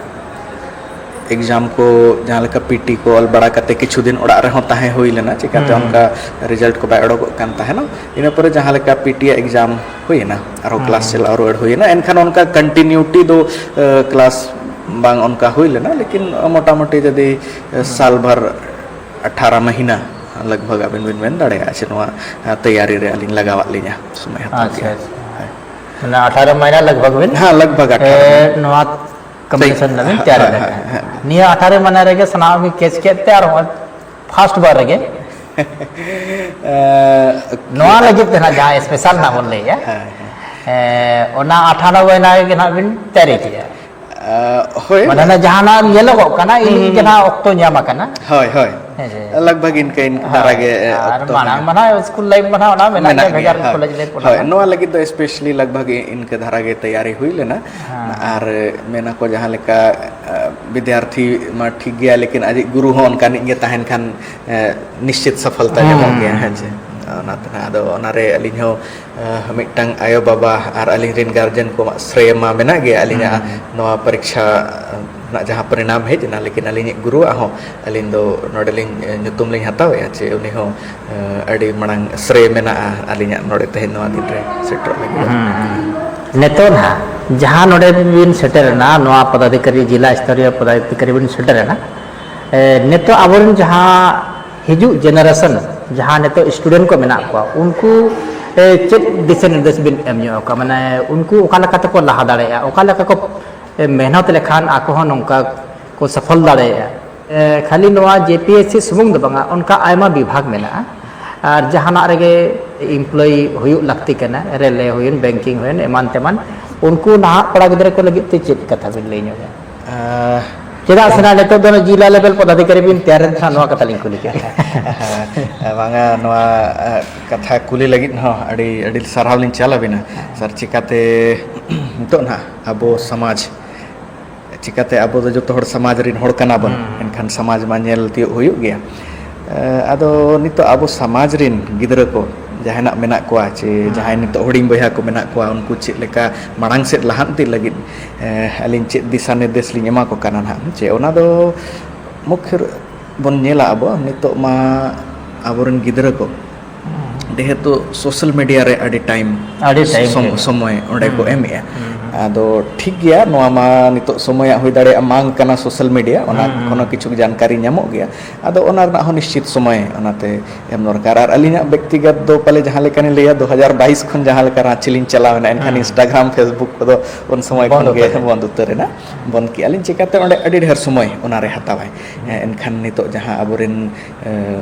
ᱮᱠᱡᱟᱢ ᱠᱚ ᱡᱟᱦᱟᱸ ᱞᱮᱠᱟ ᱯᱤ ᱴᱤ ᱠᱚ ᱚᱞ ᱵᱟᱲᱟ ᱠᱟᱛᱮ ᱠᱤᱪᱷᱩ ᱫᱤᱱ ᱚᱲᱟᱜ ᱨᱮᱦᱚᱸ ᱛᱟᱦᱮᱸ ᱦᱩᱭ ᱞᱮᱱᱟ, ᱪᱤᱠᱟᱹᱛᱮ ᱦᱩᱸ, ᱦᱩᱸ᱾ ᱚᱱᱠᱟ ᱨᱮᱡᱟᱞᱴ ᱠᱚ ᱵᱟᱭ ᱚᱰᱚᱠᱚᱜ ᱠᱟᱱ ᱛᱟᱦᱮᱱᱟ᱾ ᱤᱱᱟᱹ ᱯᱚᱨᱮ ᱡᱟᱦᱟᱸ ᱞᱮᱠᱟ ᱯᱤ ᱴᱤ ᱟᱜ ᱮᱠᱡᱟᱢ ᱦᱩᱭᱮᱱᱟ, ᱟᱨᱦᱚᱸ ᱦᱩᱸ, ᱠᱞᱟᱥ ᱦᱩᱸ᱾ ᱪᱟᱞᱟᱣ ᱨᱩᱣᱟᱹᱲ ᱦᱩᱭᱮᱱᱟ᱾ ᱮᱱᱠᱷᱟᱱ ᱚᱱᱠᱟ ᱠᱚᱱᱴᱤᱱᱤᱭᱩᱴᱤ ᱫᱚ, ᱮ, ᱠᱞᱟᱥ ᱵᱟᱝ ᱚᱱᱠᱟ ᱦᱩᱭ ᱞᱮᱱᱟ, ᱞᱮᱠᱤᱱ ᱢᱚᱴᱟᱢᱩᱴᱤ ᱡᱩᱫᱤ, ᱮ, ᱦᱩᱸ᱾ ᱥᱟᱞ ᱵᱷᱟᱨ ᱟᱴᱷᱟᱨᱚ ᱢᱟᱹᱦᱤᱱᱟ ᱞᱟᱜᱽ ᱵᱷᱟᱜᱽ ᱟᱵᱮᱱ ᱵᱮᱱ ᱢᱮᱱ ᱫᱟᱲᱮᱭᱟᱜᱼᱟ ᱡᱮ ᱱᱚᱣᱟ, ᱮ, ᱛᱮᱭᱟᱨᱤ ᱨᱮ ᱟᱹᱞᱤᱧ ᱞᱟᱜᱟᱣᱟᱫ ᱞᱤᱧᱟ, ᱥᱚᱢᱚᱭ ᱦᱟᱛᱟᱣ ᱟᱪᱪᱷᱟ, ᱠᱮᱜᱼᱟ᱾ ᱟᱪᱪᱷᱟ᱾ ᱦᱳᱭ᱾ ᱢᱟᱱᱮ ᱟᱴᱷᱟᱨᱚ ᱢᱟᱹᱦᱤᱱᱟ ᱞᱟᱜᱽ ᱵᱷᱟᱜᱽ ᱵᱮᱱ, ᱦᱮᱸ, ᱞᱟᱜᱽ ᱵᱷᱟᱜᱽ ᱟᱴᱷᱟᱨᱚ ᱮ, ᱢᱟᱹᱦᱤᱱᱟ᱾ ᱱᱚᱣᱟ ᱠᱚᱢᱯᱤᱴᱤᱥᱚᱱ ᱨᱮᱱᱟᱜ ᱵᱤᱱ ᱦᱮᱸ, ᱛᱮᱭᱟᱨ ᱦᱮᱸ, ᱞᱮᱫᱟ᱾ ᱦᱮᱸ, ᱦᱮᱸ᱾ ᱱᱤᱭᱟᱹ ᱟᱴᱷᱟᱨᱚ ᱢᱟᱹᱦᱱᱟᱹ ᱨᱮᱜᱮ ᱥᱟᱱᱟᱢᱟᱜ ᱵᱤᱱ ᱠᱮᱪ ᱠᱮᱫ ᱛᱮ ᱟᱨ ᱦᱚᱸᱜᱼᱚᱭ ᱯᱷᱟᱥᱴ ᱵᱟᱨ ᱨᱮᱜᱮ ᱮᱸ, ᱱᱚᱣᱟ ᱞᱟᱹᱜᱤᱫ ᱛᱮ ᱱᱟᱜ ᱡᱟᱦᱟᱸ ᱥᱯᱮᱥᱟᱞ ᱱᱟᱜ ᱵᱚᱱ ᱞᱟᱹᱭᱮᱜᱼᱟ, ᱦᱮᱸ, ᱦᱮᱸ᱾ ᱮᱸ, ᱚᱱᱟ ᱟᱴᱷᱟᱨᱚ ᱢᱟᱹᱦᱱᱟᱹ ᱜᱮ ᱱᱟᱜ ᱵᱤᱱ ᱛᱮᱭᱟᱨᱤ ᱠᱮᱜᱼᱟ᱾ ᱮᱸ, ᱦᱳᱭ᱾ ᱢᱟᱱᱮ ᱚᱱᱟ ᱡᱟᱦᱟᱸ ᱱᱟᱜ ᱧᱮᱞᱚᱜᱚᱜ ᱠᱟᱱᱟ, ᱤᱱ ᱦᱩᱸ, ᱜᱮ ᱦᱩᱸ᱾ ᱱᱟᱜ ᱚᱠᱛᱚ ᱧᱟᱢ ᱟᱠᱟᱱᱟ᱾ ᱦᱳᱭ, ᱦᱳᱭ᱾ ᱦᱮᱸ, ᱦᱮᱸ᱾ ᱞᱟᱜᱽ ᱵᱷᱟᱜᱽ ᱤᱱᱠᱟᱹ, ᱤᱱᱠᱟᱹ ᱦᱳᱭ᱾ ᱫᱷᱟᱨᱟ ᱜᱮ, ᱮ, ᱟᱨ ᱚᱠᱛᱚ ᱢᱟᱲᱟᱝ ᱢᱮᱱᱟᱜᱼᱟ᱾ ᱢᱟ ᱱᱟᱜ ᱥᱠᱩᱞ ᱞᱟᱭᱤᱯᱷ ᱢᱟ ᱱᱟᱜ ᱚᱱᱟ ᱢᱮᱱᱟᱜ ᱢᱮᱱᱟᱜ ᱜᱮᱭᱟ, ᱜᱮᱭᱟ, ᱵᱷᱮᱜᱟᱨ ᱦᱳᱭ᱾ ᱠᱚᱞᱮᱡᱽ ᱞᱟᱭᱤᱯᱷ ᱚᱱᱟ ᱦᱳᱭ, ᱢᱟ᱾ ᱱᱚᱣᱟ ᱞᱟᱹᱜᱤᱫ ᱫᱚ ᱥᱯᱮᱥᱟᱞᱤ ᱞᱟᱜᱽ ᱵᱷᱟᱜᱽ ᱤᱱᱠᱟᱹ ᱫᱷᱟᱨᱟ ᱜᱮ ᱛᱮᱭᱟᱨᱤ ᱦᱩᱭ ᱞᱮᱱᱟ᱾ ᱦᱮᱸ᱾ ᱟᱨ ᱢᱮᱱᱟᱠᱚ ᱡᱟᱦᱟᱸ ᱞᱮᱠᱟ, ᱟ, ᱵᱤᱫᱽᱭᱟᱨᱛᱷᱤ ᱢᱟ ᱴᱷᱤᱠ ᱜᱮᱭᱟ, ᱞᱮᱠᱤᱱ ᱟᱡᱤᱡ ᱜᱩᱨᱩ ᱦᱚᱸ ᱚᱱᱠᱟᱱᱤᱡ ᱜᱮ ᱛᱟᱦᱮᱱ ᱠᱷᱟᱱ, ᱮ, ᱱᱤᱥᱪᱤᱛ ᱥᱟᱯᱷᱚᱞᱛᱟ ᱦᱩᱸ, ᱧᱟᱢᱚᱜ ᱜᱮᱭᱟ, ᱦᱩᱸ, ᱦᱮᱸ ᱪᱮ? ᱦᱩᱸ᱾ ᱚᱱᱟ ᱛᱮ ᱱᱟᱜ ᱟᱫᱚ ᱚᱱᱟᱨᱮ ᱟᱹᱞᱤᱧ ᱦᱚᱸ, ᱮ, ᱢᱤᱫᱴᱟᱝ ᱟᱭᱳᱼᱵᱟᱵᱟ ᱟᱨ ᱟᱹᱞᱤᱧ ᱨᱮᱱ ᱜᱟᱨᱡᱮᱱ ᱠᱚᱣᱟᱜ ᱥᱨᱮᱭ ᱢᱟ ᱢᱮᱱᱟᱜ ᱜᱮ, ᱟᱹᱞᱤᱧᱟᱜ ᱦᱩᱸ, ᱦᱩᱸ᱾ ᱱᱚᱣᱟ ᱯᱚᱨᱤᱠᱠᱷᱟ, ᱮ, ᱡᱟᱦᱟᱸ ᱯᱚᱨᱤᱱᱟᱢ ᱦᱮᱡ ᱮᱱᱟ, ᱞᱮᱠᱤᱱ ᱟᱹᱞᱤᱧᱤᱡ ᱜᱩᱨᱩᱣᱟᱜ ᱦᱚᱸ ᱟᱹᱞᱤᱧ ᱫᱚ ᱱᱚᱰᱮᱞᱤᱧ, ᱮ, ᱧᱩᱛᱩᱢ ᱞᱤᱧ ᱦᱟᱛᱟᱣᱮᱫᱼᱟ, ᱪᱮ ᱩᱱᱤ ᱦᱚᱸ, ᱮ, ᱟᱹᱰᱤ ᱢᱟᱲᱟᱝ ᱥᱨᱮᱭ ᱢᱮᱱᱟᱜᱼᱟ ᱟᱹᱞᱤᱧᱟᱜ ᱱᱚᱰᱮ ᱛᱮᱦᱮᱧ ᱱᱚᱣᱟ ᱫᱤᱱ ᱨᱮ ᱥᱮᱴᱮᱨᱚᱜ ᱞᱟᱹᱜᱤᱫ᱾ ᱦᱩᱸ, ᱦᱩᱸ᱾ ᱱᱤᱛᱚᱜ ᱱᱟᱦᱟᱜ ᱡᱟᱦᱟᱸ ᱱᱚᱰᱮ ᱵᱤᱱ ᱥᱮᱴᱮᱨᱮᱱᱟ, ᱱᱚᱣᱟ ᱯᱚᱫᱟᱫᱷᱤᱠᱟᱨᱤ, ᱡᱤᱞᱟ ᱥᱛᱚᱨᱤᱭᱚ ᱯᱚᱫᱟᱫᱷᱤᱠᱟᱨᱤ ᱵᱤᱱ ᱥᱮᱴᱮᱨᱮᱱᱟ, ᱮ, ᱱᱤᱛᱚᱜ ᱟᱵᱚᱨᱮᱱ ᱡᱟᱦᱟᱸ ᱦᱤᱡᱩᱜ generation, ᱡᱟᱦᱟᱸ ᱱᱤᱛᱚᱜ student ᱠᱚ ᱢᱮᱱᱟᱜ ᱠᱚᱣᱟ, ᱩᱱᱠᱩ, ᱮ, ᱪᱮᱫ ᱫᱤᱥᱟᱹ ᱱᱤᱨᱫᱮᱥ ᱵᱤᱱ ᱮᱢ ᱧᱚᱜ ᱟᱠᱚᱣᱟ? ᱢᱟᱱᱮ, ᱩᱱᱠᱩ ᱚᱠᱟ ᱞᱮᱠᱟ ᱛᱮᱠᱚ ᱞᱟᱦᱟ ᱫᱟᱲᱮᱭᱟᱜᱼᱟ, ᱚᱠᱟ ᱞᱮᱠᱟ ᱠᱚ, ᱮ, ᱢᱮᱦᱱᱚᱛ ᱞᱮᱠᱷᱟᱱ ᱟᱠᱚ ᱦᱚᱸ ᱱᱚᱝᱠᱟ ᱠᱚ ᱥᱚᱯᱷᱚᱞ ᱫᱟᱲᱮᱭᱟᱜᱼᱟ? ᱮ, ᱠᱷᱟᱹᱞᱤ ᱱᱚᱣᱟ J P S C ᱥᱩᱢᱩᱝ ᱫᱚ ᱵᱟᱝᱟ, ᱚᱱᱠᱟ ᱟᱭᱢᱟ ᱵᱤᱵᱷᱟᱜᱽ ᱢᱮᱱᱟᱜᱼᱟ᱾ ᱟᱨ ᱡᱟᱦᱟᱱᱟᱜ ᱨᱮᱜᱮ employee ᱦᱩᱭᱩᱜ ᱞᱟᱹᱠᱛᱤ ᱠᱟᱱᱟ, ᱨᱮᱞᱣᱮ ᱦᱩᱭᱮᱱ, banking ᱦᱩᱭᱮᱱ, ᱮᱢᱟᱱ ᱛᱮᱢᱟᱱ, ᱩᱱᱠᱩ ᱱᱟᱦᱟᱜ ᱠᱚᱲᱟ ᱜᱤᱫᱽᱨᱟᱹ ᱠᱚ ᱞᱟᱹᱜᱤᱫ ᱛᱮ ᱪᱮᱫ ᱠᱟᱛᱷᱟ ᱵᱤᱱ ᱞᱟᱹᱭ ᱧᱚᱜᱟ? ᱟᱸ, ᱪᱮᱫᱟᱜ ᱥᱮ ᱱᱟᱜ ᱱᱤᱛᱚᱜ ᱫᱚ ᱡᱤᱞᱟ level ᱯᱚᱫᱟᱫᱷᱤᱠᱟᱨᱤ ᱵᱤᱱ ᱛᱮᱭᱟᱨᱮᱱ ᱠᱷᱟᱱ ᱱᱚᱣᱟ ᱠᱟᱛᱷᱟ ᱞᱤᱧ ᱠᱩᱞᱤ ᱠᱮᱫ ᱵᱤᱱᱟ᱾ ᱵᱟᱝᱟ, ᱱᱚᱣᱟ, ᱟ, ᱠᱟᱛᱷᱟ ᱠᱩᱞᱤ ᱞᱟᱹᱜᱤᱫ ᱦᱚᱸ ᱟᱹᱰᱤ, ᱟᱹᱰᱤ ᱥᱟᱨᱦᱟᱣ ᱞᱤᱧ ᱪᱟᱞ ᱟᱹᱵᱤᱱᱟ᱾ ᱥᱟᱨ, ᱪᱤᱠᱟᱛᱮ ᱱᱤᱛᱚᱜ ᱱᱟᱦᱟᱜ ᱟᱵᱚ ᱥᱚᱢᱟᱡᱽ, ᱪᱤᱠᱟᱛᱮ ᱟᱵᱚ ᱫᱚ ᱡᱚᱛᱚ ᱦᱚᱲ ᱥᱚᱢᱟᱡᱽ ᱨᱤᱱ ᱦᱚᱲ ᱠᱟᱱᱟ ᱵᱚᱱ, ᱦᱩᱸ᱾ ᱮᱱᱠᱷᱟᱱ ᱥᱚᱢᱟᱡᱽ ᱢᱟ ᱧᱮᱞ ᱛᱤᱭᱳᱜ ᱦᱩᱭᱩᱜ ᱜᱮᱭᱟ᱾ ᱮ, ᱟᱫᱚ ᱱᱤᱛᱚᱜ ᱟᱵᱚ ᱥᱚᱢᱟᱡᱽ ᱨᱤᱱ ᱜᱤᱫᱽᱨᱟᱹ ᱠᱚ ᱡᱟᱦᱟᱸᱭ ᱱᱟᱜ ᱢᱮᱱᱟᱜ ᱠᱚᱣᱟ, ᱪᱮ ᱦᱩᱸ᱾ ᱡᱟᱦᱟᱸᱭ ᱱᱤᱛᱚᱜ ᱦᱩᱰᱤᱧ ᱵᱚᱭᱦᱟ ᱠᱚ ᱢᱮᱱᱟᱜ ᱠᱚᱣᱟ, ᱩᱱᱠᱩ ᱪᱮᱫ ᱞᱮᱠᱟ ᱢᱟᱲᱟᱝ ᱥᱮᱫ ᱞᱟᱦᱟᱱᱛᱤ ᱞᱟᱹᱜᱤᱫ, ᱮ, ᱟᱹᱞᱤᱧ ᱪᱮᱫ ᱫᱤᱥᱟ ᱱᱤᱨᱫᱮᱥ ᱞᱤᱧ ᱮᱢᱟ ᱠᱚ ᱠᱟᱱᱟ ᱱᱟᱦᱟᱜ, ᱪᱮ ᱚᱱᱟ ᱫᱚ ᱢᱩᱠᱷᱭᱚ ᱵᱚᱱ ᱧᱮᱞᱟ ᱟᱵᱚ ᱱᱤᱛᱚᱜ ᱢᱟ ᱟᱵᱚᱨᱮᱱ ᱜᱤᱫᱽᱨᱟᱹ ᱠᱚ ᱦᱩᱸ᱾ ᱡᱮᱦᱮᱛᱩ social media ᱨᱮ ᱟᱹᱰᱤ time ᱟᱹᱰᱤ time ᱥᱚᱢ-, ᱠᱚ ᱥᱚᱢᱚᱭ ᱚᱸᱰᱮ ᱠᱚ ᱦᱩᱸ᱾ ᱮᱢᱮᱜᱼᱟ᱾ ᱦᱩᱸ᱾ ᱟᱫᱚ ᱴᱷᱤᱠ ᱜᱮᱭᱟ, ᱱᱚᱣᱟ ᱢᱟ ᱱᱤᱛᱚᱜ ᱥᱚᱢᱚᱭᱟᱜ ᱦᱩᱭ ᱫᱟᱲᱮᱭᱟᱜᱼᱟ, ᱢᱟᱝ ᱠᱟᱱᱟ social media, ᱚᱱᱟ ᱦᱩᱸ, ᱦᱩᱸ᱾ ᱠᱷᱚᱱ ᱦᱚᱸ ᱠᱤᱪᱷᱩ ᱡᱟᱱᱠᱟᱨᱤ ᱧᱟᱢᱚᱜ ᱜᱮᱭᱟ᱾ ᱟᱫᱚ ᱚᱱᱟ ᱨᱮᱱᱟᱜ ᱦᱚᱸ ᱱᱤᱥᱪᱤᱛ ᱥᱚᱢᱚᱭ ᱚᱱᱟᱛᱮ ᱮᱢ ᱫᱚᱨᱠᱟᱨ᱾ ᱟᱨ ᱟᱹᱞᱤᱧᱟᱜ ᱵᱮᱠᱛᱤᱜᱚᱛ ᱫᱚ ᱯᱟᱞᱮ ᱡᱟᱦᱟᱸ ᱞᱮᱠᱟᱞᱤᱧ ᱞᱟᱹᱭᱟ, ᱫᱩ ᱦᱟᱡᱟᱨ ᱵᱟᱭᱤᱥ ᱠᱷᱚᱱ ᱡᱟᱦᱟᱸ ᱞᱮᱠᱟ ᱨᱟᱸᱪᱤ ᱞᱤᱧ ᱪᱟᱞᱟᱣᱮᱱᱟ, ᱮᱱᱠᱷᱟᱱ ᱦᱩᱸ᱾ Instagram, Facebook ᱠᱚᱫᱚ ᱩᱱ ᱥᱚᱢᱚᱭ ᱵᱚᱱᱫ ᱠᱷᱚᱱ ᱜᱮ ᱩᱛᱟᱹᱨ ᱮᱱᱟ᱾ ᱵᱚᱱᱫ ᱩᱛᱟᱹᱨ ᱮᱱᱟ᱾ ᱵᱚᱱᱫ ᱠᱮᱜᱼᱟ ᱞᱤᱧ, ᱪᱤᱠᱟᱹᱛᱮ ᱚᱸᱰᱮ ᱟᱹᱰᱤ ᱰᱷᱮᱨ ᱥᱚᱢᱚᱭ ᱚᱱᱟᱨᱮ ᱦᱟᱛᱟᱣᱟᱭ᱾ ᱦᱮᱸ, ᱮᱱᱠᱷᱟᱱ ᱱᱤᱛᱚᱜ ᱡᱟᱦᱟᱸ ᱟᱵᱚᱨᱮᱱ, ᱮ,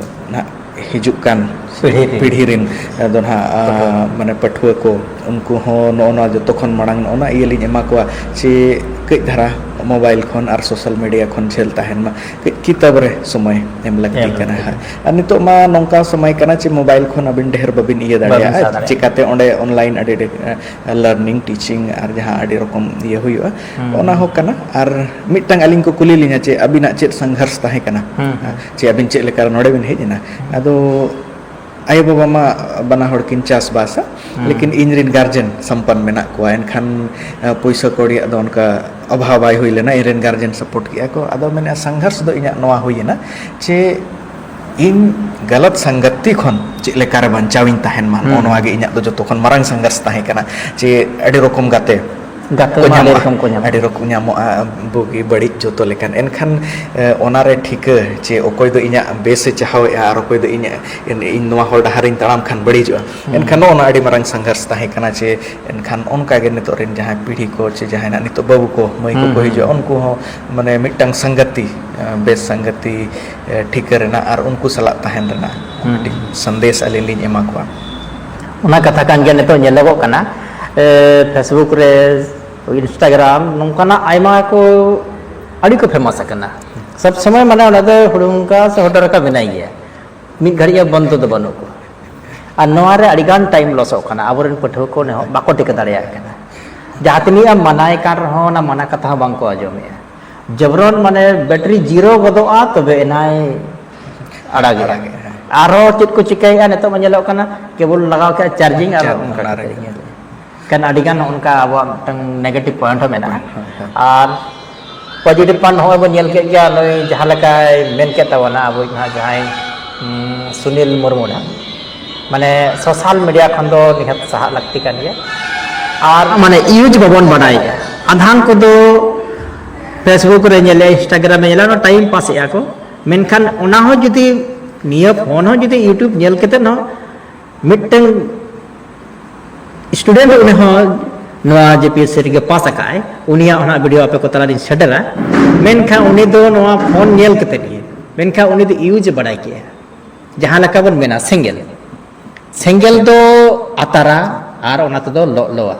ᱱᱟᱦᱟᱜ ᱦᱤᱡᱩᱜ ᱠᱟᱱ ᱯᱤᱲᱦᱤ ᱨᱮᱱ᱾ ᱯᱤᱲᱦᱤ ᱨᱮᱱ ᱟᱫᱚ ᱱᱟᱦᱟᱜ, ᱟ, ᱯᱟᱹᱴᱷᱩᱣᱟᱹ᱾ ᱢᱟᱱᱮ ᱯᱟᱹᱴᱷᱩᱣᱟᱹ ᱠᱚ, ᱩᱱᱠᱩ ᱦᱚᱸ ᱱᱚᱜᱼᱚ ᱱᱚᱣᱟ ᱡᱚᱛᱚ ᱠᱷᱚᱱ ᱢᱟᱲᱟᱝ ᱱᱚᱜᱼᱚ ᱱᱟ ᱤᱭᱟᱹ ᱞᱤᱧ ᱮᱢᱟ ᱠᱚᱣᱟ, ᱪᱮ ᱠᱟᱹᱡ ᱫᱷᱟᱨᱟ mobile ᱠᱷᱚᱱ ᱟᱨ social media ᱠᱷᱚᱱ ᱡᱷᱟᱹᱞ ᱛᱟᱦᱮᱱ ᱢᱟ, ᱠᱟᱹᱡ ᱠᱤᱛᱟᱹᱵ ᱨᱮ ᱥᱚᱢᱚᱭ ᱮᱢ ᱞᱟᱹᱠᱛᱤ ᱮᱢ ᱠᱟᱱᱟ᱾ ᱞᱟᱹᱠᱛᱤ ᱦᱟᱸᱜ᱾ ᱠᱟᱱᱟ᱾ ᱟᱨ ᱱᱤᱛᱚᱜ ᱢᱟ ᱱᱚᱝᱠᱟ ᱥᱚᱢᱚᱭ ᱠᱟᱱᱟ ᱪᱮ mobile ᱠᱷᱚᱱ ᱟᱹᱵᱤᱱ ᱰᱷᱮᱨ ᱵᱟᱹᱵᱤᱱ ᱤᱭᱟᱹ ᱵᱟᱹᱵᱤᱱ ᱫᱟᱲᱮᱭᱟᱜᱼᱟ, ᱥᱟᱦᱟ ᱫᱟᱲᱮᱭᱟᱜᱼᱟ᱾ ᱪᱤᱠᱟᱛᱮ ᱚᱸᱰᱮ online ᱟᱹᱰᱤ ᱰᱷᱮᱨ, ᱮ, learning, teaching ᱟᱨ ᱡᱟᱦᱟᱸ ᱟᱹᱰᱤ ᱨᱚᱠᱚᱢ ᱤᱭᱟᱹ ᱦᱩᱭᱩᱜᱼᱟ, ᱦᱩᱸ᱾ ᱚᱱᱟ ᱦᱚᱸ ᱠᱟᱱᱟ᱾ ᱟᱨ ᱢᱤᱫᱴᱟᱝ ᱟᱹᱞᱤᱧ ᱠᱚ ᱠᱩᱞᱤ ᱞᱤᱧᱟ ᱪᱮ ᱟᱹᱵᱤᱱᱟᱜ ᱪᱮᱫ ᱥᱚᱝᱜᱷᱚᱨᱥ ᱛᱟᱦᱮᱸ ᱠᱟᱱᱟ? ᱦᱩᱸ, ᱦᱩᱸ᱾ ᱪᱮ ᱟᱹᱵᱤᱱ ᱪᱮᱫ ᱞᱮᱠᱟ ᱱᱚᱰᱮ ᱵᱤᱱ ᱦᱮᱡ ᱮᱱᱟ? ᱦᱩᱸ᱾ ᱟᱫᱚ ᱟᱭᱳᱼᱵᱟᱵᱟ ᱢᱟ ᱵᱟᱱᱟ ᱦᱚᱲ ᱠᱤᱱ ᱪᱟᱥᱵᱟᱥᱟ, ᱦᱮᱸ᱾ ᱞᱮᱠᱤᱱ ᱤᱧ ᱨᱮᱱ ᱜᱟᱨᱡᱮᱱ ᱥᱚᱢᱯᱟᱱ ᱢᱮᱱᱟᱜ ᱠᱚᱣᱟ, ᱮᱱᱠᱷᱟᱱ, ᱮ, ᱯᱩᱭᱥᱟᱹ ᱠᱚ ᱨᱮᱭᱟᱜ ᱫᱚ ᱚᱱᱠᱟ ᱚᱵᱷᱟᱵᱽ ᱵᱟᱭ ᱦᱩᱭ ᱞᱮᱱᱟ, ᱤᱧ ᱨᱮᱱ ᱜᱟᱨᱡᱮᱱ ᱥᱟᱯᱳᱨᱴ ᱠᱮᱜᱼᱟ ᱠᱚ᱾ ᱟᱫᱚ ᱢᱮᱱᱮᱫᱼᱟ, ᱥᱚᱝᱜᱷᱟᱨᱥ ᱫᱚ ᱤᱧᱟᱹᱜ ᱱᱚᱣᱟ ᱦᱩᱭᱮᱱᱟ ᱡᱮ ᱤᱧ ᱜᱟᱞᱟᱛ ᱥᱟᱝᱜᱟᱛᱤ ᱠᱷᱚᱱ ᱪᱮᱫ ᱞᱮᱠᱟᱨᱮ ᱵᱟᱧᱪᱟᱣᱤᱧ ᱛᱟᱦᱮᱱ ᱢᱟ, ᱦᱩᱸ᱾ ᱱᱚᱜᱼᱚ ᱱᱚᱣᱟ ᱜᱮ ᱤᱧᱟᱹᱜ ᱫᱚ ᱡᱚᱛᱚ ᱠᱷᱚᱱ ᱢᱟᱨᱟᱝ ᱥᱚᱝᱜᱷᱟᱨᱥ ᱛᱟᱦᱮᱸ ᱠᱟᱱᱟ᱾ ᱡᱮ ᱟᱹᱰᱤ ᱨᱚᱠᱚᱢ ᱜᱟᱛᱮ ᱜᱟᱛᱮ ᱠᱚ ᱢᱟ ᱟᱹᱰᱤ ᱧᱟᱢᱚᱜᱼᱟ, ᱨᱚᱠᱚᱢ ᱠᱚ ᱧᱟᱢᱚᱜᱼᱟ᱾ ᱟᱹᱰᱤ ᱨᱚᱠᱚᱢ ᱧᱟᱢᱚᱜᱼᱟ, ᱵᱩᱜᱤ ᱵᱟᱹᱲᱤᱡ ᱡᱚᱛᱚ ᱞᱮᱠᱟᱱ᱾ ᱮᱱᱠᱷᱟᱱ, ᱮ, ᱚᱱᱟᱨᱮ ᱴᱷᱤᱠᱟᱹ ᱡᱮ ᱚᱠᱚᱭ ᱫᱚ ᱤᱧᱟᱹᱜ ᱵᱮᱥᱮ ᱪᱟᱦᱟᱣᱮᱫᱼᱟ ᱟᱨ ᱚᱠᱚᱭ ᱫᱚ ᱤᱧᱟᱹᱜ, ᱤᱧ, ᱤᱧ ᱱᱚᱣᱟ ᱦᱚᱨ ᱰᱟᱦᱟᱨᱤᱧ ᱛᱟᱲᱟᱢ ᱠᱷᱟᱱ ᱵᱟᱹᱲᱤᱡᱚᱜᱼᱟ᱾ ᱦᱩᱸ᱾ ᱮᱱᱠᱷᱟᱱ ᱱᱚᱜᱼᱚ ᱱᱚᱣᱟ ᱟᱹᱰᱤ ᱢᱟᱨᱟᱝ ᱥᱚᱝᱜᱷᱟᱨᱥ ᱛᱟᱦᱮᱸ ᱠᱟᱱᱟ ᱡᱮ ᱮᱱᱠᱷᱟᱱ ᱚᱱᱠᱟᱜᱮ ᱱᱤᱛᱚᱜ ᱨᱮᱱ ᱡᱟᱦᱟᱸᱭ ᱯᱤᱲᱦᱤ ᱠᱚ ᱪᱮ ᱡᱟᱦᱟᱸᱭ ᱱᱟᱜ ᱱᱤᱛᱚᱜ ᱵᱟᱹᱵᱩ ᱠᱚ, ᱢᱟᱹᱭ ᱦᱩᱸ, ᱠᱚᱠᱚ ᱦᱩᱸ, ᱦᱤᱡᱩᱜᱼᱟ, ᱦᱩᱸ᱾ ᱩᱱᱠᱩ ᱦᱚᱸ ᱢᱟᱱᱮ ᱢᱤᱫᱴᱟᱝ ᱥᱟᱝᱜᱟᱛᱤ, ᱮ, ᱵᱮᱥ ᱥᱟᱝᱜᱟᱛᱤ, ᱮ, ᱴᱷᱤᱠᱟᱹ ᱨᱮᱱᱟᱜ ᱟᱨ ᱩᱱᱠᱩ ᱥᱟᱞᱟᱜ ᱛᱟᱦᱮᱱ ᱨᱮᱱᱟᱜ ᱦᱩᱸ᱾ ᱢᱤᱫᱴᱤᱡ ᱥᱟᱸᱫᱮᱥ ᱟᱹᱞᱤᱧ ᱞᱤᱧ ᱮᱢᱟ ᱠᱚᱣᱟ᱾ ᱚᱱᱟ ᱠᱟᱛᱷᱟ ᱠᱟᱱ ᱜᱮᱭᱟ, ᱱᱤᱛᱚᱜ ᱧᱮᱞᱚᱜᱚᱜ ᱠᱟᱱᱟ, ᱮ, Facebook ᱨᱮ, Instagram, ᱱᱚᱝᱠᱟᱱᱟᱜ ᱟᱭᱢᱟ ᱠᱚ, ᱟᱹᱰᱤ ᱠᱚ famous ᱟᱠᱟᱱᱟ᱾ ᱥᱚᱵ ᱥᱚᱢᱚᱭ ᱢᱟᱱᱮ ᱚᱸᱰᱮ ᱫᱚ ᱦᱩᱲᱩᱝᱠᱟ ᱥᱮ ᱦᱚᱰᱚᱨᱠᱟ ᱢᱮᱱᱟᱭ ᱜᱮᱭᱟ, ᱢᱤᱫ ᱜᱷᱟᱹᱲᱤᱡ ᱦᱚᱸ ᱵᱚᱱᱫᱚ ᱫᱚ ᱵᱟᱹᱱᱩᱜ ᱠᱚᱣᱟ᱾ ᱟᱨ ᱱᱚᱣᱟ ᱨᱮ ᱟᱹᱰᱤᱜᱟᱱ time ᱞᱚᱥᱚᱜ ᱠᱟᱱᱟ, ᱟᱵᱚᱨᱮᱱ ᱯᱟᱹᱴᱷᱩᱣᱟᱹ ᱠᱚ ᱱᱤᱦᱚᱜ ᱵᱟᱠᱚ ᱴᱷᱤᱠᱟᱹ ᱫᱟᱲᱮᱭᱟᱜ ᱠᱟᱱᱟ᱾ ᱡᱟᱦᱟᱸ ᱛᱤᱱᱟᱹᱜ ᱮᱢ ᱢᱟᱱᱟᱭ ᱠᱟᱱ ᱨᱮᱦᱚᱸ ᱚᱱᱟ ᱢᱟᱱᱟ ᱠᱟᱛᱷᱟ ᱦᱚᱸ ᱵᱟᱝ ᱠᱚ ᱟᱸᱡᱚᱢᱮᱜᱼᱟ᱾ ᱡᱚᱵᱨᱚᱱ ᱢᱟᱱᱮ battery zero ᱜᱚᱫᱚᱜᱼᱟ, ᱛᱚᱵᱮ ᱮᱱᱟᱭ ᱟᱲᱟᱜᱮᱜᱼᱟ᱾ ᱟᱲᱟᱜᱮᱜᱼᱟ, ᱦᱮᱸ᱾ ᱟᱨᱦᱚᱸ ᱪᱮᱫ ᱠᱚ ᱪᱤᱠᱟᱹᱭᱮᱜᱼᱟ, ᱱᱤᱛᱚᱜ ᱢᱟ ᱧᱮᱞᱚᱜ ᱠᱟᱱᱟ cable ᱞᱟᱜᱟᱣ ᱠᱮᱜᱼᱟ charging ᱟᱨ ᱪᱟᱨ-, ᱚᱱᱠᱟ ᱚᱱᱟ ᱠᱟᱛᱮ ᱨᱮᱜᱮ᱾ ᱧᱮᱞ᱾ ᱠᱷᱟᱱ ᱟᱹᱰᱤᱜᱟᱱ ᱚᱱᱠᱟ ᱟᱵᱚᱣᱟᱜ ᱢᱤᱫᱴᱟᱝ negative point ᱦᱚᱸ ᱢᱮᱱᱟᱜᱼᱟ᱾ ᱦᱳᱭ, ᱦᱳᱭ᱾ ᱟᱨ positive point ᱱᱚᱜᱼᱚᱭ ᱵᱚᱱ ᱧᱮᱞ ᱠᱮᱫ ᱜᱮᱭᱟ, ᱱᱩᱭ ᱡᱟᱦᱟᱸ ᱞᱮᱠᱟᱭ ᱢᱮᱱ ᱠᱮᱫ ᱛᱟᱵᱚᱱᱟ, ᱟᱵᱚᱭᱤᱡ ᱱᱟᱦᱟᱜ ᱡᱟᱦᱟᱸᱭ, ᱩᱸ, ᱥᱩᱱᱤᱞ ᱢᱩᱨᱢᱩ ᱱᱟᱦᱟᱜ, ᱢᱟᱱᱮ social media ᱠᱷᱚᱱ ᱫᱚ ᱱᱤᱦᱟᱹᱛ ᱥᱟᱦᱟᱜ ᱞᱟᱹᱠᱛᱤ ᱠᱟᱱ ᱜᱮᱭᱟ᱾ ᱟᱨ ᱢᱟᱱᱮ use ᱵᱟᱵᱚᱱ ᱵᱟᱰᱟᱭᱮᱜᱼᱟ᱾ ᱟᱫᱷᱟᱱ ᱠᱚᱫᱚ Facebook ᱨᱮ ᱧᱮᱞᱮᱜᱼᱟ, Instagram ᱨᱮ ᱧᱮᱞᱟ, time pass ᱮᱜᱼᱟ ᱠᱚ᱾ ᱢᱮᱱᱠᱷᱟᱱ ᱚᱱᱟ ᱦᱚᱸ ᱡᱩᱫᱤ, ᱱᱤᱭᱟᱹ phone ᱦᱚᱸ ᱡᱩᱫᱤ YouTube ᱧᱮᱞ ᱠᱟᱛᱮᱫ ᱦᱚᱸ ᱢᱤᱫᱴᱟᱝ student ᱩᱱᱤ ᱦᱚᱸ ᱱᱚᱣᱟ JPSC ᱨᱮᱜᱮ pass ᱟᱠᱟᱫ ᱟᱭ, ᱩᱱᱤᱭᱟᱜ ᱚᱱᱟ video ᱟᱯᱮ ᱠᱚ ᱛᱟᱞᱟᱨᱤᱧ ᱥᱮᱴᱮᱨᱟ᱾ ᱢᱮᱱᱠᱷᱟᱱ ᱩᱱᱤ ᱫᱚ ᱱᱚᱣᱟ phone ᱧᱮᱞ ᱠᱟᱛᱮᱫ ᱜᱮ, ᱢᱮᱱᱠᱷᱟᱱ ᱩᱱᱤ ᱫᱚ use ᱮ ᱵᱟᱲᱟᱭ ᱠᱮᱜᱼᱟ᱾ ᱡᱟᱦᱟᱸ ᱞᱮᱠᱟ ᱵᱚᱱ ᱢᱮᱱᱟ ᱥᱮᱸᱜᱮᱞ, ᱥᱮᱸᱜᱮᱞ ᱫᱚ ᱟᱛᱟᱨᱟ ᱟᱨ ᱚᱱᱟ ᱛᱮᱫᱚ ᱞᱚᱜ ᱞᱚᱣᱟ᱾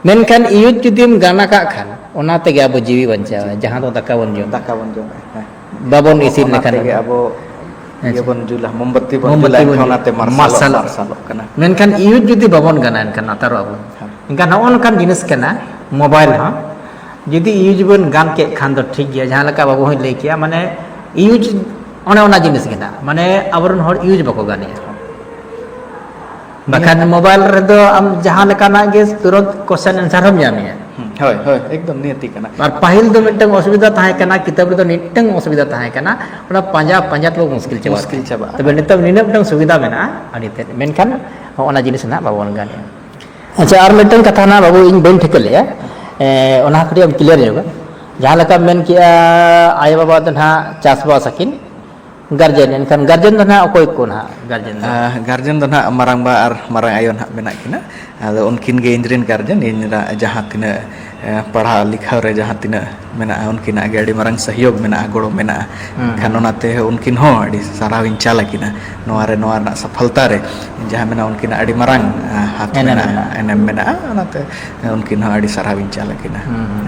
ᱢᱮᱱᱠᱷᱟᱱ use ᱡᱩᱫᱤᱢ ᱜᱟᱱ ᱟᱠᱟᱫ ᱠᱷᱟᱱ, ᱚᱱᱟ ᱛᱮᱜᱮ ᱟᱵᱚ ᱡᱤᱣᱤ ᱵᱟᱧᱪᱟᱣᱟ, ᱡᱟᱦᱟᱸ ᱫᱚ ᱫᱟᱠᱟ ᱵᱚᱱ ᱡᱚᱢᱟ᱾ ᱫᱟᱠᱟ ᱵᱚᱱ ᱡᱚᱢᱟ, ᱦᱮᱸ᱾ ᱵᱟᱵᱚᱱ ᱤᱥᱤᱱ ᱚᱱᱟ ᱞᱮᱠᱷᱟᱱ ᱛᱮᱜᱮ ᱚᱱᱟ᱾ ᱟᱵᱚ ᱦᱮᱸ ᱤᱭᱟᱹ ᱥᱮ᱾ ᱵᱚᱱ ᱡᱩᱞᱟ, ᱢᱳᱢᱵᱟᱛᱤ ᱵᱚᱱ ᱢᱳᱢᱵᱟᱛᱤ ᱡᱩᱞᱟ, ᱵᱚᱱ ᱮᱱᱠᱷᱟᱱ ᱡᱩᱞᱟ᱾ ᱚᱱᱟᱛᱮ ᱢᱟᱨᱥᱟᱞᱚᱜ, ᱢᱟᱨᱥᱟᱞᱚᱜ᱾ ᱢᱟᱨᱥᱟᱞᱚᱜ ᱠᱟᱱᱟ᱾ ᱢᱮᱱᱠᱷᱟᱱ use ᱡᱩᱫᱤ ᱵᱟᱵᱚᱱ ᱜᱟᱱᱟ, ᱮᱱᱠᱷᱟᱱ ᱟᱛᱟᱨᱚᱜ ᱟᱵᱚᱱ᱾ ᱦᱮᱸ᱾ ᱮᱱᱠᱷᱟᱱ ᱱᱚᱜᱼᱚ ᱱᱚᱝᱠᱟᱱ ᱡᱤᱱᱤᱥ ᱠᱟᱱᱟ mobile ᱦᱚᱸ, ᱡᱩᱫᱤ use ᱵᱚᱱ ᱜᱟᱱ ᱠᱮᱫ ᱠᱷᱟᱱ ᱫᱚ ᱴᱷᱤᱠ ᱜᱮᱭᱟ, ᱡᱟᱦᱟᱸ ᱞᱮᱠᱟ ᱵᱟᱹᱵᱩ ᱦᱚᱸᱭ ᱞᱟᱹᱭ ᱠᱮᱜᱼᱟ, ᱢᱟᱱᱮ use ᱚᱱᱮ ᱚᱱᱟ ᱡᱤᱱᱤᱥ ᱜᱮ ᱱᱟᱜ, ᱢᱟᱱᱮ ᱟᱵᱚᱨᱮᱱ ᱦᱚᱲ use ᱵᱟᱠᱚ ᱜᱟᱱᱮᱜᱼᱟ᱾ ᱵᱟᱠᱷᱟᱱ ᱢᱳᱵᱟᱭᱤᱞ ᱨᱮᱫᱚ ᱟᱢ ᱡᱟᱦᱟᱸ ᱞᱮᱠᱟᱱᱟᱜ ᱜᱮ ᱛᱩᱨᱚᱱᱛ ᱠᱚᱥᱪᱮᱱ ᱟᱱᱥᱟᱨ ᱦᱚᱸᱢ ᱧᱟᱢᱮᱭᱟ᱾ ᱦᱩᱸ, ᱦᱳᱭ ᱦᱳᱭ, ᱮᱠᱫᱚᱢ ᱱᱤᱭᱟᱹᱛᱤ ᱠᱟᱱᱟ᱾ ᱟᱨ ᱯᱟᱹᱦᱤᱞ ᱫᱚ ᱢᱤᱫᱴᱟᱝ ᱚᱥᱩᱵᱤᱫᱷᱟ ᱛᱟᱦᱮᱸ ᱠᱟᱱᱟ, ᱠᱤᱛᱟᱹᱵ ᱨᱮᱫᱚ ᱢᱤᱫᱴᱟᱝ ᱚᱥᱩᱵᱤᱫᱷᱟ ᱛᱟᱦᱮᱸ ᱠᱟᱱᱟ, ᱚᱱᱟ ᱯᱟᱸᱡᱟ ᱯᱟᱸᱡᱟ ᱛᱮᱵᱚ ᱢᱩᱥᱠᱤᱞ ᱪᱟᱵᱟᱜ ᱢᱩᱥᱠᱤᱞ ᱪᱟᱵᱟᱜᱼᱟ᱾ ᱛᱚᱵᱮ ᱱᱤᱛᱚᱜ ᱱᱤᱱᱟᱹᱜ ᱢᱤᱫᱴᱟᱝ ᱥᱩᱵᱤᱫᱷᱟ ᱢᱮᱱᱟᱜᱼᱟ ᱟᱹᱰᱤ ᱛᱮᱫ, ᱢᱮᱱᱠᱷᱟᱱ ᱚᱱᱟ ᱡᱤᱱᱤᱥ ᱱᱟᱦᱟᱜ ᱵᱟᱵᱚᱱ ᱜᱟᱱᱮᱫᱼᱟ᱾ ᱟᱪᱪᱷᱟ, ᱟᱨ ᱢᱤᱫᱴᱟᱝ ᱠᱟᱛᱷᱟ ᱱᱟᱦᱟᱜ ᱵᱟᱹᱵᱩ ᱤᱧ ᱵᱟᱹᱧ ᱴᱷᱤᱠᱟᱹ ᱞᱮᱫᱼᱟ, ᱮ, ᱚᱱᱟ ᱠᱟᱹᱴᱤᱡ ᱮᱢ ᱠᱞᱤᱭᱟᱨ ᱧᱚᱜᱟ᱾ ᱡᱟᱦᱟᱸ ᱞᱮᱠᱟᱢ ᱢᱮᱱ ᱠᱮᱜᱼᱟ, ᱟᱭᱳᱼᱵᱟᱵᱟ ᱫᱚ ᱱᱟᱦᱟᱜ ᱪᱟᱥᱵᱟᱥ ᱟᱹᱠᱤᱱ, ᱜᱟᱨᱡᱮᱱ, ᱮᱱᱠᱷᱟᱱ ᱜᱟᱨᱡᱮᱱ ᱫᱚ ᱱᱟᱦᱟᱜ ᱚᱠᱚᱭ ᱠᱚ ᱱᱟᱦᱟᱜ ᱜᱟᱨᱡᱮᱱ ᱫᱚ? ᱟᱦ, ᱜᱟᱨᱡᱮᱱ ᱫᱚ ᱱᱟᱦᱟᱜ ᱢᱟᱨᱟᱝᱵᱟ ᱟᱨ ᱢᱟᱨᱟᱝ ᱟᱭᱳ ᱱᱟᱦᱟᱜ ᱢᱮᱱᱟᱜ ᱠᱤᱱᱟ᱾ ᱟᱫᱚ ᱩᱱᱠᱤᱱ ᱜᱮ ᱤᱧ ᱨᱮᱱ ᱜᱟᱨᱡᱮᱱ, ᱤᱧ ᱨᱮᱱᱟᱜ ᱡᱟᱦᱟᱸ ᱛᱤᱱᱟᱹᱜ, ᱮ, ᱯᱟᱲᱦᱟᱣ ᱞᱮᱠᱷᱟ ᱨᱮ ᱡᱟᱦᱟᱸ ᱛᱤᱱᱟᱹᱜ ᱢᱮᱱᱟᱜᱼᱟ, ᱩᱱᱠᱤᱱᱟᱜ ᱜᱮ ᱟᱹᱰᱤ ᱢᱟᱨᱟᱝ ᱥᱚᱦᱭᱳᱜᱽ ᱢᱮᱱᱟᱜᱼᱟ, ᱜᱚᱲᱚ ᱢᱮᱱᱟᱜᱼᱟ᱾ ᱦᱩᱸ, ᱮᱱᱠᱷᱟᱱ ᱦᱩᱸ᱾ ᱚᱱᱟᱛᱮ ᱩᱱᱠᱤᱱ ᱦᱚᱸ ᱟᱹᱰᱤ ᱥᱟᱨᱦᱟᱣ ᱤᱧ ᱪᱟᱞ ᱟᱠᱤᱱᱟ᱾ ᱱᱚᱣᱟ ᱨᱮ, ᱱᱚᱣᱟ ᱨᱮᱱᱟᱜ ᱥᱚᱯᱷᱚᱞᱛᱟ ᱨᱮ ᱡᱟᱦᱟᱸ ᱢᱮᱱᱟᱜᱼᱟ, ᱩᱱᱠᱤᱱᱟᱜ ᱟᱹᱰᱤ ᱢᱟᱨᱟᱝ, ᱟ, ᱦᱟᱛ ᱮᱱᱮᱢ ᱢᱮᱱᱟᱜᱼᱟ, ᱢᱮᱱᱟᱜᱼᱟ᱾ ᱮᱱᱮᱢ ᱢᱮᱱᱟᱜᱼᱟ᱾ ᱚᱱᱟᱛᱮ ᱩᱱᱠᱤᱱ ᱦᱚᱸ ᱟᱹᱰᱤ ᱥᱟᱨᱦᱟᱣ ᱤᱧ ᱪᱟᱞ ᱟᱹᱠᱤᱱᱟ᱾ ᱦᱩᱸ, ᱦᱩᱸ᱾